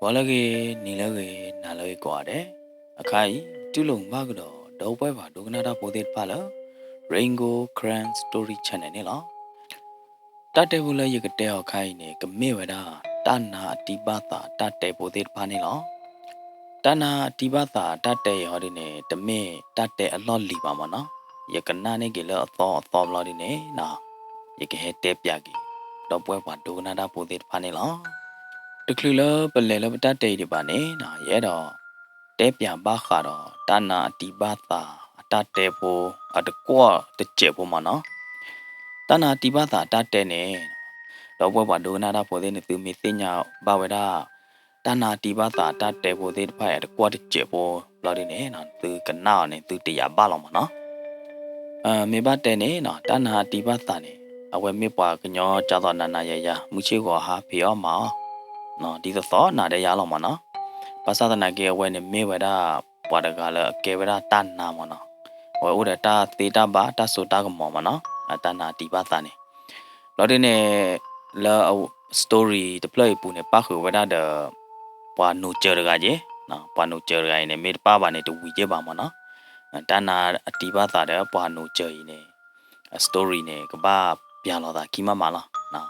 ဂီၤလၢအဂ့ၤ, နံၤလၢအဂ့ၤ, နၤလၢအဂ့ၤကိးဂၤဒဲး, အခါအံၤ တူၢ်လိာ်မုာ်ဘၣ်ကဒီး ဒီပုၢ်ဝဲၢ်ပှၤဒိကနၣ်တၢ်ဖိသ့ၣ်တဖၣ်လၢ Rain Gold Karen Story Channel န့ၣ်လီၤ. တၢ်တဲဖိလၢယကတဲအီၤအခါအံၤန့ၣ် ကမ့ၢ်ဝဲဒၣ် တၢ်နါအတံၢ်ဘၣ်သးတၢ်တဲဖိသ့ၣ်တဖၣ်န့ၣ်လီၤ. တၢ်နါအတံၢ်ဘၣ်သးတၢ်တဲအံၤဟီဒုန့ၣ် တမ့ၢ်တၢ်တဲအလီၢ်လံၤဘၣ်မ့ၢ်နီၤ, ယကနၣ်န့ၢ်က့ၤလၢအသီအသီဘျီဒုန့ၣ်နီၤ, ယကဟဲတဲပၠးက့ၤ ဒီပုၢ်ဝဲၢ်ပှၤဒိကနၣ်တၢ်ဖိသ့ၣ်တဖၣ်န့ၣ်လီၤ. တချုးလၢပလဲၤလၢပတၢ်တဲအံၤဒံးဘၣ်န့ၣ်နီၤ, ယအဲၣ်ဒိးတဲပၠးဘၣ်ဃးဒီး တၢ်နါအတံၢ်ဘၣ်သးအတၢ်တဲဖိ အတကွီၢ်တစဲးဖိမ့ၢ်နီၤ. တၢ်နါအတံၢ်ဘၣ်သးအတၢ်တဲန့ၣ် ဒီပုၢ်ဝဲၢ်ပှၤဒိကနၣ်တၢ်ဖိသ့ၣ်န့ၣ် သုမ့ၢ်သ့ၣ်ညါဘၣ်ဝဲဒၣ် တၢ်နါအတံၢ်ဘၣ်သးအတၢ်တဲဖိသ့ၣ်တဖၣ်အံၤ အတကွီၢ်တစဲးဖိဘျီဒုန့ၣ်နီၤ, သုကနၣ်အီၤန့ၣ် သုတယာ်ဘၣ်လီၤမ့ၢ်နီၤ. မ့ၢ်ဘၣ်တဲန့ၣ်နီၤ, တၢ်နါအတံၢ်ဘၣ်သးန့ၣ် အဝဲမ့ၢ်ပှၤကညီကၠီသီးနၤနၤယၤယၤ မုၢ်ဆ့ၣ်ဂီၤဟါဖံးအီၣ်မၤအီၣ် ဒ်သိးသိးနၤဒီးယၤလီၤမ့ၢ်နီၤ. ဘၣ်ဆၣ်သနာ်က့ အဝဲန့ၣ်မ့ၢ်ဝဲဒၣ် ပှၤတဂၤလၢအကဲဝဲဒၣ်တၢ်နါမ့ၢ်နီၤ, အဝဲအိၣ်ဒီးတၢ်သ့တၢ်ဘၣ် တၢ်စိတၢ်ကမီၤမ့ၢ်နီၤ, တၢ်နါအတံၢ်ဘၣ်သးန့ၣ် ဘျီဒုန့ၣ် လၢ story တဖျၢၣ်အံၤပူၤန့ၣ် ပၣ်ဃုာ်ဝဲဒၣ်ဒီး ပှၤနိစၢၤတဂၤက့ၤ, ပှၤနိစၢၤတဂၤအံၤန့ၣ် မ့ၢ်တပၣ်ဘၣ်န့ၣ် တဝံၤက့ၤဘၣ်မ့ၢ်နီၤ. တၢ်နါအတံၢ်ဘၣ်သးဒီးပှၤနိစၢၤအံၤန့ၣ် အ story န့ၣ် ကဘၣ်ပၠးလီၤသးခံမးမးလီၤ.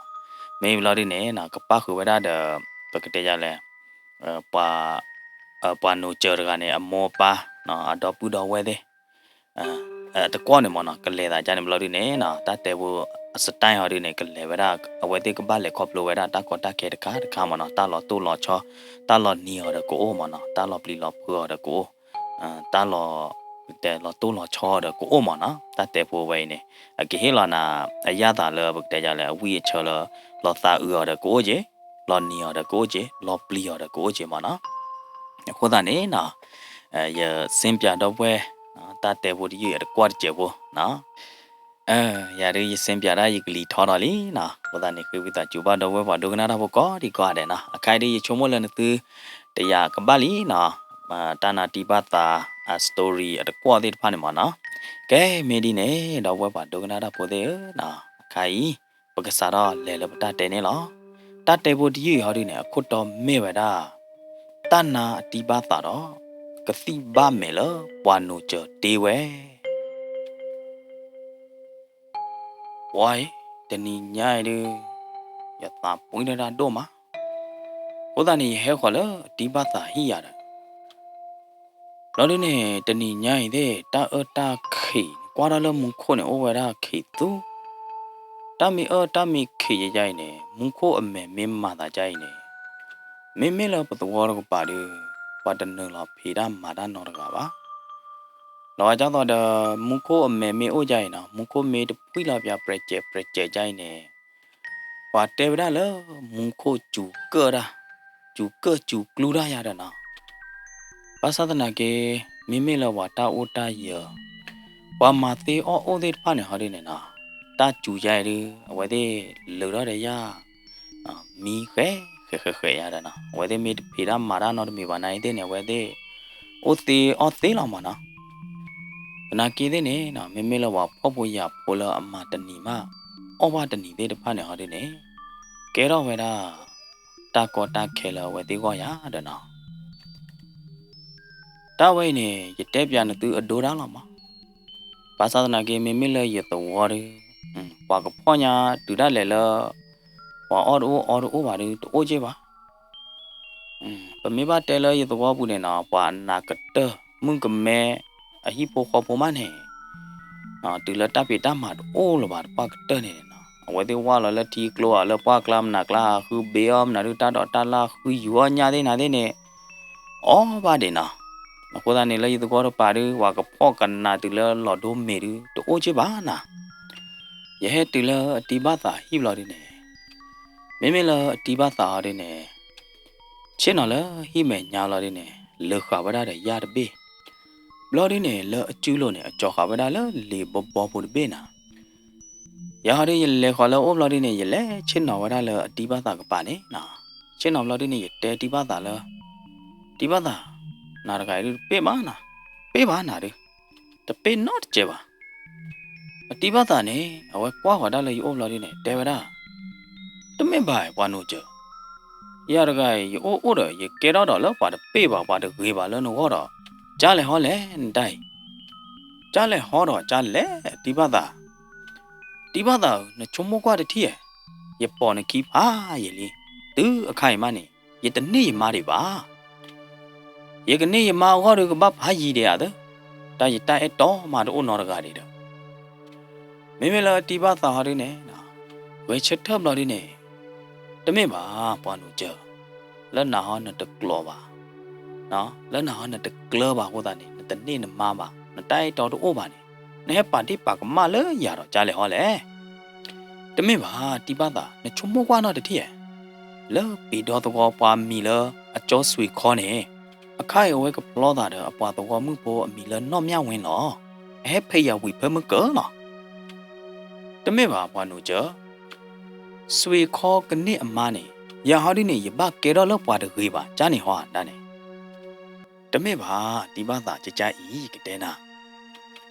မ့ၢ်ဘျီဒုန့ၣ်နီၤ ကပၣ်ဃုာ်ဝဲဒၣ်ဒီး ပကတဲယၤလဲၣ် ပှၤ ပှၤနိစၢၤတဂၤန့ၣ် အမိၢ်အပၢ် အဒီပုၢ်ဒီဝဲၢ်သ့ၣ် တကွီၢ်န့ၣ်မ့ၢ်နီၤ ကလဲၤသးကါန့ၣ်ဘျီဒုန့ၣ်နီၤ တၢ်တဲဖိအ style ဟီဒုန့ၣ် ကလဲၤဝဲဒၣ် အဝဲသ့ၣ်ကဘၣ်လဲၤခီဖျိဝဲဒၣ်တၢ်ကီတၢ်ခဲတခါတခါမ့ၢ်နီၤ, တၢ်လီၤတိၢ်လီၤဆီ တၢ်လီၤနံၤအီၤဒီးကအိၣ်မ့ၢ်နီၤ, တၢ်လီၤပျံၤလီၤဖုးအီၤဒီးကအိၣ်, တၢ်လီၤ တဲလီၤတိၢ်လီၤဆီအီၤဒီးကအိၣ်မ့ၢ်နီၤ, တၢ်တဲဖိဝဲအံၤန့ၣ် အကဟ့ၣ်လီၤနၤ အယၣ်သးလၢပကတဲယၤလဲၣ် အဝံၣ်အဆၢလၢ လီၤသးအုးအီၤဒီးကအိၣ်က့ၤ, လီၤနံၤအီၤဒီးကအိၣ်က့ၤ, လီၤပျံၤအီၤဒီးကအိၣ်က့ၤမ့ၢ်နီၤ. အဃိသတးန့ၣ်နီၤ ယစ့ပၠးဒီပုၢ်ဝဲၢ် တၢ်တဲဖိတယုၢ်အံၤ တကွီၢ်တစဲးဖိနီၤ. ယၤဒုးယစ့ပၠးဒၣ်ယကလံၤထီထီၣ်လံနီၤ, အဃိသတးန့ၣ် ဃ့ဝံသးစူၤဘၣ်ဒီပုၢ်ဝဲၢ်ပှၤဒိကနၣ်တၢ်ဖိကိးဒံကိးဂၤဒဲးနီၤ, အခါအံၤဒုးယဆိကမိၣ်လၢနသု တယာ်ကဘၣ်လံနီၤ, တၢ်နါတံၢ်ဘၣ်သး အ story အတကွီၢ်သ့ၣ်တဖၣ်န့ၣ်မ့ၢ်နီၤ. ကဲမ့ၢ်ဒ်န့ၣ် ဒီပုၢ်ဝဲၢ်ပှၤဒိကနၣ်တၢ်ဖိသ့ၣ်ဧၢနီၤ, အခါအံၤ ပကစးထီၣ်လဲၤလၢပတၢ်တဲန့ၣ်လီၤ. တၢ်တဲဖိတယုၢ်အံၤဟီဒုန့ၣ် အခိၣ်တီမ့ၢ်ဝဲဒၣ် တၢ်နါအတံၢ်ဘၣ်သးဒီး ကသံၣ်ဘၣ်မဲာ်လၢပှၤနိစၢၤတ့ဝဲ ပှၤအံၤ တနံၤညါအံၤဒုး ယသးပှံတၢ်ဒိၣ်မး, အဃိသတးန့ၣ် ယဟဲဃီၤလၢအတံၢ်ဘၣ်သးဟံၣ်ယၤဒီး ဘျီဒုန့ၣ် တနံၤညါအံၤသ့ၣ် တၢ်အၢတၢ်ခံး ကွၢ်ထီၣ်လၢမူခိၣ်န့ၣ် အိၣ်ဝဲဒၣ်ခံးသူ, တၢ်မ့ၢ်အၢတၢ်မ့ၢ်ခံးယယါအံၤန့ၣ် မူခိၣ်အမဲာ်မ့ၢ်မၤသးယါအံၤန့ၣ် မ့မ့ၢ်လၢပသဝီတကပၤဒီး ပှၤတနုာ်လီၤဖံးတၢ်မၤတၢ်နီတဂၤဘၣ်. လီၤဂာ်ဒ်သိးဒီး မူခိၣ်အမဲာ်မ့ၢ်အိၣ်ယါအံၤနီၤ မူခိၣ်မ့ၢ်တဖှံလီၤပၠးပြဲးစဲးပြဲးစဲးယါအံၤန့ၣ် ပှၤတဲဝဲဒၣ်လၢ မူခိၣ်စူၤကၢၣ်တၢ်, စူၤကၢၣ်စူၤကျူတၢ်ယါဒီးနီၤ. ဘၣ်ဆၣ်သနာ်က့ မ့မ့ၢ်လၢပှၤတၢ်အိၣ်တၢ်ယၢၤ ပှၤမၤသ့အီၣ်အိၣ်သ့ၣ်တဖၣ်န့ၣ်ဟီဒ်န့ၣ်နီၤ တၢ်စူၤယါအံၤဒုး အဝဲသ့ၣ်လၢာ်ထီၣ်ဒီးယါ မံဃဲးဃဲးဃဲးဃဲးယါဒီးနီၤ အဝဲသ့ၣ်မ့ၢ်တဖံးတၢ်မၤတၢ်နီတမံၤဘၣ်နာ်အံၤသ့ၣ်န့ၣ် အဝဲသ့ၣ် အိၣ်သ့အီၣ်သ့လီၤမးနီၤ. သနာ်က့သ့ၣ်န့ၣ်နီၤ မ့မ့ၢ်လၢပှၤဖှီၣ်ဖိယာ်ဖိလၢအမၤတနံၤမး အီၣ်ဘၣ်တနံၤသ့ၣ်တဖၣ်န့ၣ်ဟီဒ်န့ၣ် ကဲထီၣ်ဝဲဒၣ် တၢ်ကီတၢ်ခဲလၢအဝဲသ့ၣ်ဂီၢ်ယါဒီးနီၤ တၢ်ဝဲအံၤန့ၣ် ယတဲပၠးနသုအဒိဒၣ်လီၤမး. ဘၣ်ဆၣ်သနာ်က့ မ့မ့ၢ်လၢယသဝီဒီး ပှၤကဖှီၣ်ညါတုၤဒၣ်လဲာ်လၢ ပှၤအီၣ်တအိၣ်အီတအိၣ်ဘၣ်ဒီး တအိၣ်က့ဘၣ်. ပမ့ၢ်ဘၣ်တဲလၢယသဝီပူၤန့ၣ်နီၤ ပှၤအနးကတၢၢ် မုၣ်ကမဲ အဟံၣ်ဖိဃီဖိမးန့ၣ် တုၤလၢတၢ်ဖံးတၢ်မၤတအိၣ်လၢၤဘၣ်တပှၢ်ကတၢၢ်န့ၣ်နီၤ အဝဲသ့ၣ်ဝၢ်လီၤလၢထံကျိဧါ လၢပှၢ်ကျါမနုၤကျါ ဃုဘ့အီၣ်မနုၤဒုး တၢ်ဒိးတၢ်လၢ်ဃုယူၤအီၣ်ညၣ်သ့ၣ်နၤသ့ၣ်န့ၣ် အီၣ်ဘၣ်ဒံးနီၤ. အဃိသတးန့ၣ် လၢယသဝီတပၤဒီး ပှၤကဖှီၣ်ကနးတုၤလၢလီၤဒိမ့ၤဒုး တအိၣ်က့ဘၣ်နီၤ. ယဟဲတုၤလၢအတံၢ်ဘၣ်သးဟံၣ်ဘျီဒုးန့ၣ် မ့မ့ၢ်လၢအတံၢ်ဘၣ်သးအီၤဒုးန့ၣ် ဆ့ၣ်နီၤလၢဟံၣ်မဲာ်ညါလီၤဒုးန့ၣ် လၢဃာ်ဝဲဒၣ်ဒီးယၣ်တဘ့ၣ်, ဘျီဒုးန့ၣ် လၢအစုလိၤန့ၣ် အကၠီၤဃာ်ဝဲဒၣ်လၢလံာ်ဘီဘီဖိတဘ့ၣ်နီၤ. ယၤဟီဒုး ယလဲၤဃီၤလၢအအိၣ်ဘျီဒုးန့ၣ် ယလဲၤဆ့ၣ်နီၤဝဲဒၣ်လၢအတံၢ်ဘၣ်သးကပၤန့ၣ်နီၤ. ဆ့ၣ်နီၤဘျီဒုးန့ၣ် ယတဲတံၢ်ဘၣ်သးလၢ တံၢ်ဘၣ်သး နၤတဂၤအံၤဒုးတပ့ၢ်ဘၣ်နီၤ, ပ့ၢ်ဘၣ်နၤဒုး တပ့ၢ်နီတစဲးဘၣ်. အတံၢ်ဘၣ်သးန့ၣ် အဝဲကွၢ်ဃီၤဒၣ်လၢယအိၣ်ဘျီဒုးန့ၣ် တဲဝဲဒၣ် တမ့ၢ်ဘၣ်ပှၤနိးစၢၤ, ယၤတဂၤအံၤ ယအိၣ်အိၣ်ဒီး ယကဲထီၣ်ဒီးလၢပှၤတပ့ၢ်ဘၣ် ပှၤတဂ့ၤဘၣ်လၢနဂီၢ်ဒီး ကၢ်လဲၤဟီလဲၣ်နတၢ်အံၤ, ကၢ်လဲၤဟီဒီးကၢ်လဲၤ တံၤဘၣ်သး, တံၤဘၣ်သးဧၢ နဆိကမိၣ်ကွၢ်တထံၣ်ဧါ, ယပိာ်နခံဖးယံာ်လံ, တုၤအခါအံၤမးန့ၣ် ယတန့ၢ်ယမါဒံးဘၣ် ယကန့ၢ်ယမါအဂီၢ်ဒီး ကဘၣ်ဖးယံာ်ဒံးဧါသၢ, တၢ်ယတၢ်အဲၣ်တီမးတအိၣ်နီတဂၤဒံးဒီး, မ့မ့ၢ်လၢတံၤဘၣ်သးဟီဒ်န့ၣ်, ဂဲၤဆၢထၢၣ်ဘျီဒ်န့ၣ်, တမ့ၢ်ဘၣ် ပှၤနိၣ်စၢၤ, လၢနၤဟီနတကျိၤဘၣ်, လၢနၤဟီနတကျၢၤဘၣ်အဃိသတးန့ၣ် နတန့ၢ်နမါဘၣ် နတၢ်အဲၣ်တီတအိၣ်ဘၣ်န့ၣ် နဟဲပာ်ဒ့ၣ်ပာ်ကမၣ်လၢယၤဒီးကၢ်လဲၤဟီလဲၣ် တမ့ၢ်ဘၣ် တံၤဘၣ်သး နဆိကမိၣ်ကွၢ်နီတထံၣ်ဧါ, လၢပံၤဒီသဝီပှၤမံၤလၢအကၠီစွံၣ်ခီန့ၣ်, အခါအံၤအဝဲကဖျီသးဒီးအပှၤသဝီမုၣ်ဖိအမံၤလၢနီၢ်မၠၣ်ဝ့လီၤ. အဟဲဖံးယၤဝံၤဖၢမုၢ်ကၢလီၤ. တမ့ၢ်ဘၣ်ပှၤနိၣ်စၢၤ, စွံၣ်ခီကန့ၢ်အမါန့ၣ် ယၤဟီဒ်န့ၣ် ယဘၣ်ကဲထီၣ်လၢပှၤတဂ့ၤဘၣ် ကၢ်န့ၣ်ဟီဒၣ်န့ၣ် တမ့ၢ်ဘၣ် တံၤဘၣ်သး ကကၢ်အံၤ ယကတဲနၤ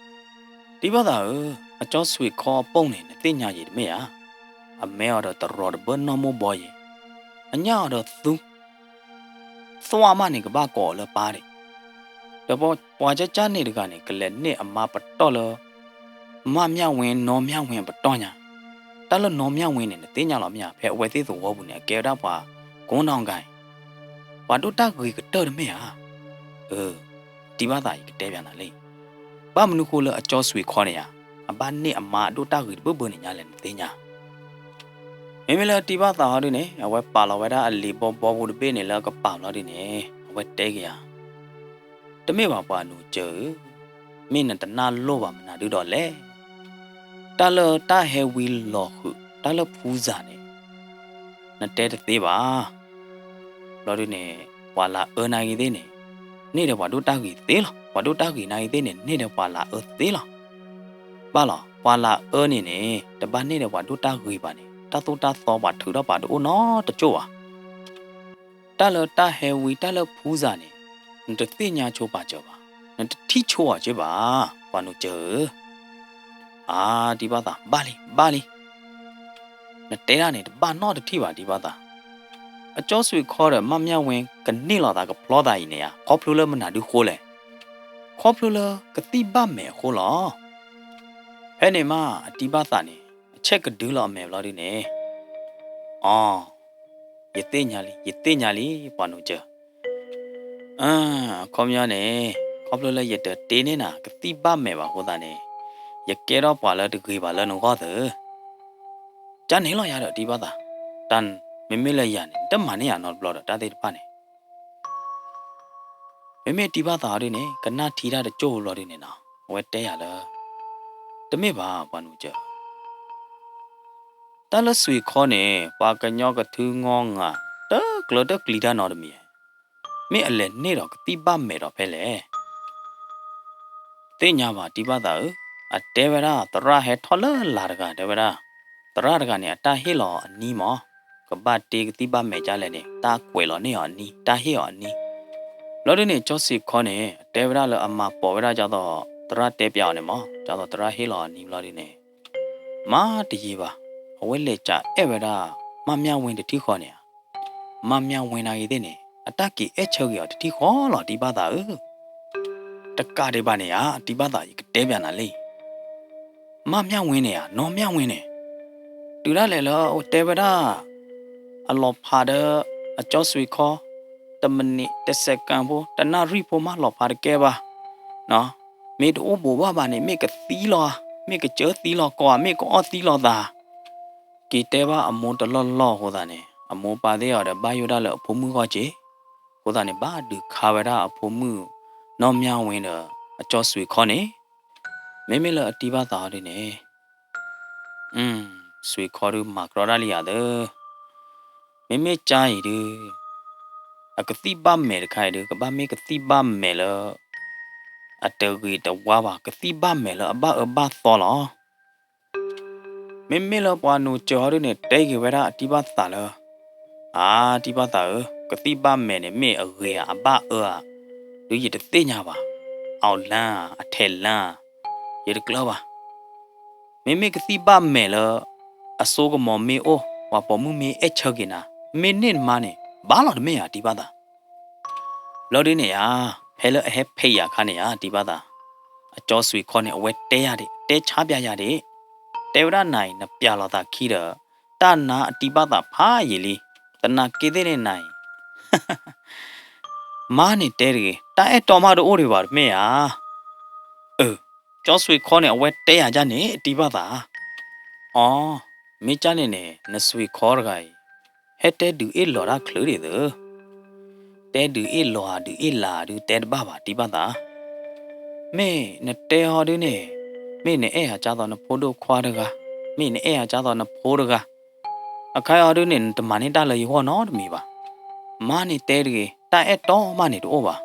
တံၤဘၣ်သးဧၢ, အကၠီစွံၣ်ခီအပိၢ်န့ၣ် နသ့ၣ်ညါယံာ်တမ့ၢ်ဧါ, အမဲအီၤဒီးတရီၤတဘၢနီၢ်မိၢ်ဘီယံာ်, အညၣ်အီၤဒီးသူ, သွၣ်မးန့ၣ် ကဘၣ်ကိးအီၤလၢပၢ်ဒံး, ဒီးပှၤကၠၢ်ကၠၢ်န့ၣ်တဂၤန့ၣ် ကလဲၤန့ၢ်အမါပတီၢ်လၢ မၢ်မၠၣ်ဝ့ နီၢ်မၠၣ်ဝ့အပတီၢ်ညါ, တၢ်လၢနီၢ်မၠၣ်ဝ့န့ၣ် နသ့ၣ်ညါလီၤမ့ၢ်ဧါ, ဖဲအဝဲသ့ၣ်သဝီပူၤန့ၣ် အကဲဝဲဒၣ်ပှၤကိးနီၢ်ဂၤအံၤ ပှၤဒိၣ်တၢ်ဂ့ၤကတၢၢ်တမ့ၢ်ဧါ. အၢ, တံၤဘၣ်သး ယကတဲပျးနၤလံ, ဘၣ်မနုၤဃိလၢအကၠီစွံၣ်ခီန့ၣ်ဧါ, အဘၣ်န့ၢ်အမါအဒိၣ်တၢ်ဂ့ၤတဘၣ်ဘၣ်န့ၣ်ညါလဲၣ် နသ့ၣ်ညါ မ့မ့ၢ်လၢတံၤဘၣ်သးဟီဒ်န့ၣ် အဝဲပာ်လီၤဝဲဒၣ်အလံာ်ဘီဘီဖိတဘ့ၣ်န့ၣ်လၢအကပၤဘျီဒ်န့ၣ် အဝဲတဲက့ၤယၤ, တမ့ၢ်ဘၣ်ပှၤနိၣ်စၢၤဧၢ, မ့ၢ်နတနၢ်လိၣ်ဘၣ်မနုၤဒုဒီးလဲၣ်. တၢ်လၢတၢ်ဟဲဝံလီၤဃုာ် တၢ်လၢဖူစၢ်န့ၣ် နတဲတသ့ဘၣ်. ဘျီဒ်န့ၣ် ပှၤလၤအၢနၤဂ့ၤသ့ၣ်န့ၣ် န့ၢ်ဒီးပှၤဒိၣ်တၢ်ဂ့ၤသ့လီၤ. ပှၤဒိၣ်တၢ်ဂ့ၤနၤဂ့ၤသ့ၣ်န့ၣ် န့ၢ်ဒီးပှၤလၤအၢသ့လီၤ. ဘၣ်လီၤ ပှၤလၤအၢန့ၣ်န့ၣ် တဘၣ်န့ၢ်ဒီးပှၤဒိၣ်တၢ်ဂ့ၤဘၣ်န့ၣ် တၢ်သိၣ်တၢ်သီပှၤထုးထီၣ်ပာ်တအိၣ်နီတကၠိၢ်ဘၣ်. တၢ်လၢတၢ်ဟဲဝံ တၢ်လၢဖူစၢ်န့ၣ် နတသ့ၣ်ညါဆိပာ်စၢၤဘၣ်, နတထံၣ်ဆိအီၤက့ဘၣ်, ပှၤနိၣ်စၢၤဧၢ. အါ တံၤဘၣ်သး ဘၣ်လံ ဘၣ်လံ. နတဲဒၣ်န့ၣ် တဘၣ်နီတထံၣ်ဘၣ် တံၤဘၣ်သး. အကၠီစွံၣ်ခီဒီး မၢ်မၠၣ်ဝ့ ကန့ၢ်လိာ်သးကဖျီသးအံၤန့ၣ်ဧါ, ခီဖျိလၢမနုၤဒုဃိလဲၣ်. ခီဖျိလၢကသံၣ်ဘၣ်မဲာ်အဃိလီၤ. ဖဲန့ၣ်မး အတံၤဘၣ်သးန့ၣ် အဆဲးကဒုလီၤအမဲာ်ဘျီဒ်န့ၣ်, အိ, ယသ့ၣ်ညါလံ ယသ့ၣ်ညါလံ ပှၤနိၣ်စၢၤ. အခီပညီန့ၣ် ခီဖျိလၢယတတ့န့ၢ်နၤ ကသံၣ်ဘၣ်မဲာ်ဘၣ်အဃိသတးန့ၣ် ယကဲထီၣ်ပှၤလၢတဂ့ၤဘၣ်လၢနဂီၢ်သၢ. ကန့ၣ်လီၤယၤဒီး တံၤဘၣ်သး, တၢ်မ့မ့ၢ်လၢယၤန့ၣ် တမၤန့ၢ်ယၤနီတဘျီဒီး တၢ်သ့ၣ်တဖၣ်န့ၣ် မ့မ့ၢ်တံၤဘၣ်သးဒ်န့ၣ် ကနၣ်ထံတၢ်တကၠိၢ်ဘျီဒ်န့ၣ်နီၤ အဝဲတဲယၤလၢ တမ့ၢ်ဘၣ် ပှၤနိၣ်စၢၤ, တၢ်လၢစွံၣ်ခီန့ၣ် ပှၤကညီကထုငီငၤ တကျၢၤတကျံၤတၢ်နီတမံၤ, မ့ၢ်အလဲၤန့ၢ်ဒီးကသံၣ်ဘၣ်မဲာ်ဒီးဖဲလဲၣ်. သ့ၣ်ညါဘၣ် တံၤဘၣ်သးဧၢ, အတဲဝဲဒၣ် သရၣ်ဟဲထီၣ်လၢလာ်တဂၤ တဲဝဲဒၣ်, သရၣ်တဂၤန့ၣ် အတၢ်ဟ့ၣ်လီၤအနံၤမး, ကဘၣ်တ့ကသံၣ်ဘၣ်မဲာ်ဒ်လဲၣ်န့ၣ် တၢ်ကွဲးလီၤန့ၢ်အီၤအနံၤ, တၢ်ဟ့ၣ်အီၤအနံၤ. ဘျီဒ်န့ၣ် ကၠီစွံၣ်ခီန့ၣ် အတဲဝဲဒၣ်လၢအမၤပိာ်ဝဲဒၣ်ဒ်သိး သရၣ်တဲပျးအီၤန့ၣ်မး, ဒ်သိးသရၣ်ဟ့ၣ်လီၤအနံၤဘျီဒ်န့ၣ် မၤတယံၤဘၣ်, အဝဲလဲၤစးအဲၣ်ဝဲဒၣ် မၢ်မၠၣ်ဝ့တထံၣ်ဃီန့ၣ်ဧါ. မၢ်မၠၣ်ဝ့နၤဂ့ၤသ့ၣ်န့ၣ် အတၢ်က့ၤအဲၣ်ဆၢဂ့ၤအီၤတထံၣ်ဃီလီၤ တံၤဘၣ်သးဧၢ. တကးဒံးဘၣ်န့ၣ်ဧါ တံၤဘၣ်သး ယကတဲပျးနၤလံ. မၢ်မၠၣ်ဝ့န့ၣ်ဧါ နီၢ်မၠၣ်ဝ့န့ၣ် တုၤဒၣ်လဲာ်လၢအတဲဝဲဒၣ် အလီၤဖးဒီး အကၠီစွံၣ်ခီ တမံးနံး တစဲးကၣ်ဖိ တနၣ်ရံၣ်ဖိမး လီၤဖးတကဲဘၣ်, မ့ၢ်တအိၣ်ဘူးဘၣ်ဘၣ်န့ၣ် မ့ၢ်ကသံလီၤဧါ, မ့ၢ်ကစၢသံလီၤကီးဧါ, မ့ၢ်ကအီၣ်သံလီၤသး က့ၤတဲဘၣ်အမိၢ်တလီၢ်လီၢ်အဃိသတးန့ၣ် အမိၢ်ပၢ်သ့ၣ်အီၤဒီး ဘၣ်ယိၣ်ဒၣ်လၢအဖိမုၣ်ဂီၢ်က့ၤ, အဃိသတးန့ၣ် ဘၣ်ဒုးခါဝဲဒၣ်အဖိမုၣ် နီၢ်မၠၣ်ဝ့ဒီး အကၠီစွံၣ်ခီန့ၣ်, မ့မ့ၢ်လၢအတံၤဘၣ်သးအီၤဒ်န့ၣ် စွံၣ်ခီဒုးမၤကြီတၢ်လံယၤသၢ. မ့မ့ၢ်ကၠါအံၤဒုး အကသံၣ်ဘၣ်မဲာ်တခါအံၤဒုး ကဘၣ်မ့ၢ်ကသံၣ်ဘၣ်မဲာ်လၢ အတဂ့ၤတဝါဘၣ်, ကသံၣ်ဘၣ်မဲာ်လၢအဘၣ်အၢဘၣ်သီလီၤ. မ့မ့ၢ်လၢပှၤနိၣ်စၢၤအီၤဒုးန့ၣ် တဲဂ့ၤဝဲဒၣ်အတံၤဘၣ်သးလၢ အါ တံၤဘၣ်သးဧၢ, ကသံၣ်ဘၣ်မဲာ်န့ၣ် မ့ၢ်အဂ့ၤဧါ အဘၣ်အၢဧါ ဒုးယတသ့ၣ်ညါဘၣ်, အီၣ်လၢဧါ အထဲးလၢဧါ ယတကျၢၤဘၣ်. မ့မ့ၢ်ကသံၣ်ဘၣ်မဲာ်လၢ အစိကမီၤမ့ၢ်အိၣ် ပှၤပိာ်မုၣ်မ့ၢ်အဲၣ်ဆၢက့ၤနၤ မ့ၢ်န့ၢ်နမါန့ၣ် ဘၣ်လီၤတမ့ၢ်ဧါ တံၤဘၣ်သး. ဘျီဒုန့ၣ်ဧါ, ဖဲလၢအဟဲဖံးယၤအခါန့ၣ်ဧါ တံၤဘၣ်သး, အကၠီစွ့ၤခီန့ၣ် အဝဲတဲယၤဒၣ်, တဲဆါပျးယၤဒၣ်, တဲဝဲဒၣ်နၤအံၤ နပျးလီၤသးခံဒီး တၢ်နါအတံၤဘၣ်သးဖးယံာ်လံ, သနာ်က့သ့ၣ်န့ၣ်နၤအံၤ မါန့ၣ်တဲတဂ့ၤ, တၢ်အဲၣ်တီမးတအိၣ်ဒံးဘၣ်တမ့ၢ်ဧါ. အၢ, ကၠီစွ့ၤခီန့ၣ် အဝဲတဲယၤဒ်န့ၣ် တံၤဘၣ်သး. အီ, မ့ၢ်ကၠၢ်န့ၣ်န့ၣ် နစွ့ၤခီတဂၤအံၤ ဟဲတဲဒုးအ့ၣ်လီၤတၢ်ချုးဒံးသၢ, တဲဒုးအ့ၣ်လီၤဧါ ဒုးအ့ၣ်လးဧါဒုး တဲတဘၣ်ဘၣ် တံၤဘၣ်သး. မ့ၢ်နတဲဟီဒုန့ၣ်, မ့ၢ်နအဲၣ်အကၢ်သိးနဖိဒိၣ်ခွါတဂၤ, မ့ၢ်နအဲၣ်အကၢ်သိးနဖိတဂၤ, အခါအီၤဒုန့ၣ် နတမၤန့ၢ်တၢ်လၢယဂီၢ်နီတမံၤဘၣ်. မါန့ၣ်တဲတဂ့ၤ, တၢ်အဲၣ်တီမးန့ၣ်တအိၣ်ဘၣ်.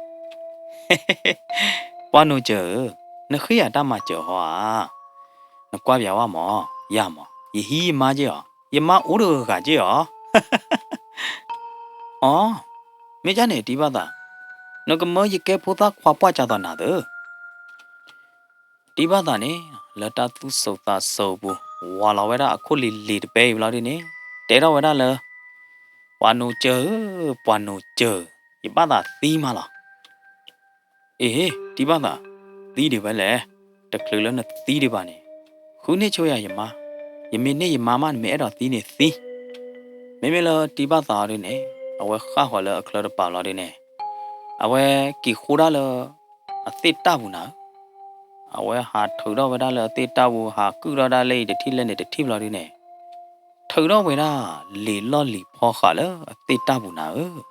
ပှၤနိစၢၤဧၢ, နဃ့ယၤတၢ်မၤစၢၤဟီဧါ. နကွၢ်ပျးဝဲမး, ယၤမး, ယဟံးယမါက့ၢ်အီၤ, ယမါအိၣ်တဂၤဂၤက့ၢ်အီၤ. အီ, မ့ၢ်ကၠၢ်န့ၣ် တံၤဘၣ်သး, နကမၢယကဲဖိသၣ်ခွါပှၢ်ကၢ်သိးနၤသၢ. တံၤဘၣ်သးန့ၣ် လၢတၢ်သူၣ်စိသးစိပူၤ ဝၤလီၤဝဲဒၣ်အခိၣ်လံၤလံၤတပဲအံၤဘျီဒုန့ၣ်, တဲထီၣ်ဝဲဒၣ်လၢ ပှၤနိစၢၤဧၢ, ပှၤနိစၢၤ, ယဘၣ်သးသံမးလီၤ. အ့, တံၤဘၣ်သး, သံဒံးဝဲလဲၣ်, တချုးလၢနသံဒံးဘၣ်န့ၣ်, ဃုန့ၢ်ဆိယၤယမါ, ယမ့ၢ်န့ၢ်ယမါမး နမ့ၢ်အဲၣ်ဒိးသံန့ၣ်သံ. မ့မ့ၢ်လၢတံၤဘၣ်သးအီၤဒုန့ၣ် အဝဲဃၣ်ဃီၤလၢအချၢတပၤလီၤဒုန့ၣ်, အဝဲက့ၤဃိဒၣ်လၢ အသ့ၣ်တၢ်ပူၤနၤဧၢ. အဝဲဟးထုးထီၣ်ဝဲဒၣ်လၢအသ့ၣ်တၢ်ပူၤ ဟးကုၣ်ထီၣ်ဒၣ်လၢအံၤတထံၣ်လၢန့ၣ်တထံၣ်ဘျီဒုန့ၣ်, ထုးထီၣ်ဝဲဒၣ်လံာ်လီၢ်လံာ်ဖီဃာ်လၢအသ့ၣ်တၢ်ပူၤနၤဧၢ.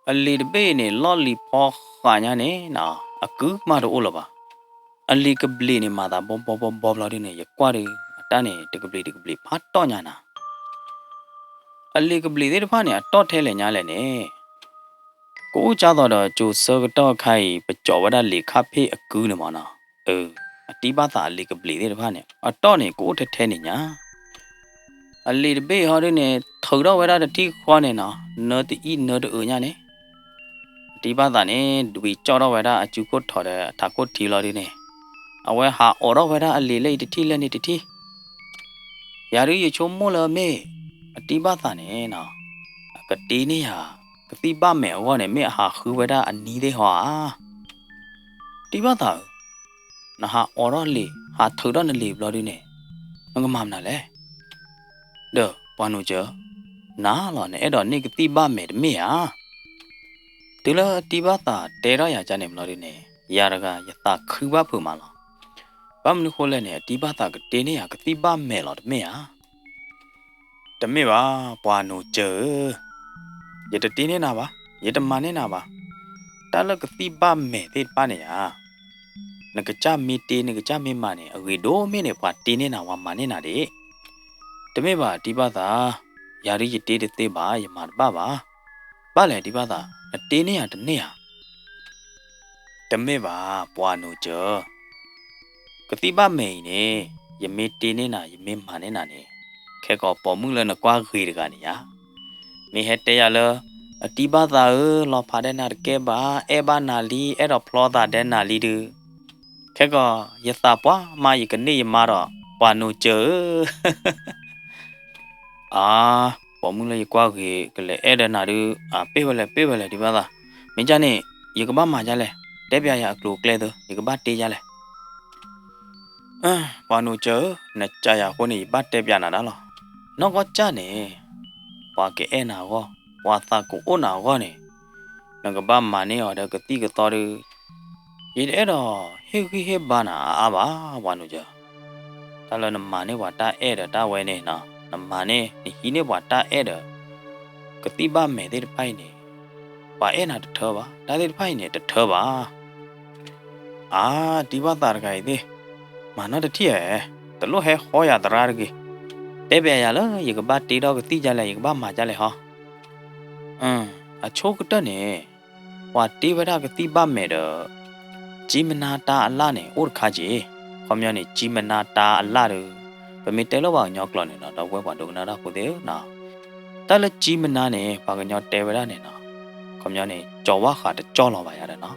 အလံာ်တဘ့ၣ်အံၤန့ၣ် လီၢ်လံာ်ဖီဃာ်ညါန့ၣ် အကုၢ်မးတအိၣ်လၢၤဘၣ်. အလံာ်ကဘျံးန့ၣ် မၤသးဘီဘီဘီဘီဘျီဒုန့ၣ် ယကွၢ်ဒု အတၢ်န့ၣ် တကဘျံးတကဘျံးဖးတီၢ်ညါနၤ. အလံာ်ကဘျံးသ့ၣ်တဖၣ်န့ၣ် အတီၢ်ထဲလဲၣ်ညါလဲၣ်န့ၣ် ကအိၣ်ကၢ်သိးဒီးကၠိၤဆၢကတီၢ်ခါအံၤ ပကၠီၤဝဲဒၣ်လံာ်ခါဖ့ၣ်အကုၢ်န့ၣ်မးနီၤ. အၢ, အတံၤဘၣ်သးအလံာ်ကဘျံးသ့ၣ်တဖၣ်န့ၣ် အတီၢ်န့ၣ် ကအိၣ်ထဲထဲန့ၣ်ညါ. အလံာ်တဘ့ၣ်ဟီဒုန့ၣ် ထုးထီၣ်ဝဲဒၣ်တထံၣ်ဃီန့ၣ်နီၤ, နၢတအံၣ်နၢတအၢညါန့ၣ် အတံၤဘၣ်သးန့ၣ် ဒွံးကၠီၣ်ထီၣ်ဝဲဒၣ်အစုခိၣ်ထီၣ်ဒီးအထးခိၣ်ထံလီၤဒုန့ၣ်, အဝဲဟးအိးထီၣ်ဝဲဒၣ်အလံာ်လၢအံၤတထံၣ်လၢန့ၣ်တထံၣ်. ယၤဒုးယဆိကမိၣ်လၢမ့ၢ် အတံၤဘၣ်သးန့ၣ်နီၤ, အကတ့န့ၢ်ယၤ ကသံၣ်ဘၣ်မဲာ်အဂီၢ်န့ၣ် မ့ၢ်အဟးဃုဝဲဒၣ်အနံၤသ့ၣ်ဟီဧါ. တံၤဘၣ်သးဧၢ, နဟးအိးထီၣ်လံာ် ဟးထုးထီၣ်နလံာ်ဘျီဒုန့ၣ် နကမၤမနုၤလဲၣ်. ဒီးပှၤနိစၢၤ, နၤလီၤ နအဲၣ်ဒိးန့ၢ်ကသံၣ်ဘၣ်မဲာ်တမ့ၢ်ဧါ. တုၤလၢအတံၤဘၣ်သးတဲထီၣ်ယၤကန့ၣ်ဘျီဒုန့ၣ် ယၤတဂၤယသးခုဘၣ်ဖုးမးလီၤ. ဘၣ်မနုၤဃိလဲၣ်န့ၣ် အတံၤဘၣ်သးကတ့န့ၢ်ယၤကသံၣ်ဘၣ်မဲာ်လီၤတမ့ၢ်ဧါ. တမ့ၢ်ဘၣ် ပှၤနိစၢၤဧၢ, ယတတ့န့ၢ်နၤဘၣ်, ယတမၤန့ၢ်နၤဘၣ်. တၢ်လၢကသံၣ်ဘၣ်မဲာ်သ့ၣ်တဖၣ်န့ၣ်ဧါ, နကစၢ်မ့ၢ်တ့ နကစၢ်မ့ၢ်မၤန့ၣ် အဂ့ၤဒိၣ်မ့ၢ်န့ၣ် ပှၤတ့န့ၢ်နၤ ပှၤမၤန့ၢ်နၤဒၣ်. တမ့ၢ်ဘၣ်တံၤဘၣ်သး, ယၤဒုးယတ့တသ့ဘၣ် ယမၤတဘၣ်ဘၣ်. ဘၣ်လဲၣ်တံၤဘၣ်သး, နတ့န့ၢ်ယၤတန့ၢ်ဧါ. တမ့ၢ်ဘၣ် ပှၤနိစၢၤ, ကသံၣ်ဘၣ်မဲာ်အံၤန့ၣ် ယမ့ၢ်တ့န့ၢ်နၤ ယမ့ၢ်မၤန့ၢ်နၤန့ၣ် ခဲကီးပိာ်မုၣ်လၢနကွၢ်ဂ့ၤတဂၤန့ၣ်ယၤ မ့ၢ်ဟဲတဲယၤလၢ အတံၤဘၣ်သးဧၢ လီၤဖးဒဲးနၤတကဲဘၣ် အဲၣ်ဘၣ်နၤလံ အဲၣ်ဒိးဖျီသးဒဲးနၤလံဒုး ခဲကီး ယသးပှၢ်မး ယကန့ၢ်ယမါဒီး ပှၤနိစၢၤဧၢ. အါ, ပိာ်မုၣ်လၢယကွၢ်ဂ့ၤ ကလဲၤအဲၣ်ဒီးနၤဒုး အပ့ၢ်ဝဲလဲၣ် ပ့ၢ်ဝဲလဲၣ် တံၤဘၣ်သး, မ့ၢ်ကၢ်န့ၣ် ယကဘၣ်မၤဒ်လဲၣ်, တဲပျးယၤအကျိၤအကျဲသၢ ယကဘၣ်တ့ဒ်လဲၣ်. ပှၤနိစၢၤဧၢ, နစံးယၤအဃိန့ၣ် ယဘၣ်တဲပျးနၤဒၣ်လီၤ. နီၢ်ကီၢ်ကၢ်န့ၣ် ပှၤကအဲၣ်နၤအဂီၢ်, ပှၤသးကအိၣ်နၤအဂီၢ်န့ၣ် နကဘၣ်မၤန့ၢ်အီၤဒီးကသံၣ်ကသီဒုး ယတအဲၣ်ဒိးဟ့ၣ်ဂံၢ်ဟ့ၣ်ဘါနၤအါအါဘၣ် ပှၤနိစၢၤ. တၢ်လၢနမၤန့ၢ်ပှၤတၢ်အဲၣ်ဒီးတၢ်ဝဲန့ၣ်, နမၤန့ၢ် နဟံးန့ၢ်ပှၤတၢ်အဲၣ်ဒီး ကသံၣ်ဘၣ်မဲာ်သ့ၣ်တဖၣ်အံၤန့ၣ် ပှၤအဲၣ်နၤတထၢဘၣ်, တၢ်သ့ၣ်တဖၣ်အံၤန့ၣ် တထၢဘၣ်. အါ, တံၤဘၣ်သးတဂၤအံၤသ့ၣ်, မၤနီတထံၣ်ဧါ, တလိၣ်ဟဲဃီယၤသရၣ်တဂ့ၤ. တဲပျးယၤလၢ ယကဘၣ်တ့ထီၣ်ကသံၣ်ဒ်လဲၣ်, ယကဘၣ်မၤဒ်လဲၣ်ဟီ. အဆိကတၢၢ်န့ၣ် ပှၤတ့ဝဲဒၣ်ကသံၣ်ဘၣ်မဲာ်ဒီး ကၠံမနါတၢ်အလၣ်န့ၣ် အိၣ်တခါက့ၤ. ခီပညီန့ၣ် ကၠံမနါတၢ်အလၣ်ဒီး ပမ့ၢ်တဲလၢပှၤကညီကျိာ်န့ၣ်နီၤ ဒီပုၢ်ဝဲၢ်ပှၤဒိကနၣ်တၢ်ဖိသ့ၣ်ဧၢနီၤ, တၢ်လၢကၠံမနါန့ၣ် ပှၤကညီတဲဝဲဒၣ်န့ၣ်နီၤ, ခီပညီန့ၣ် ကၠီၤဝါဃးတကၠီၣ်လီၤဘၣ်ယၤဒီးနီၤ,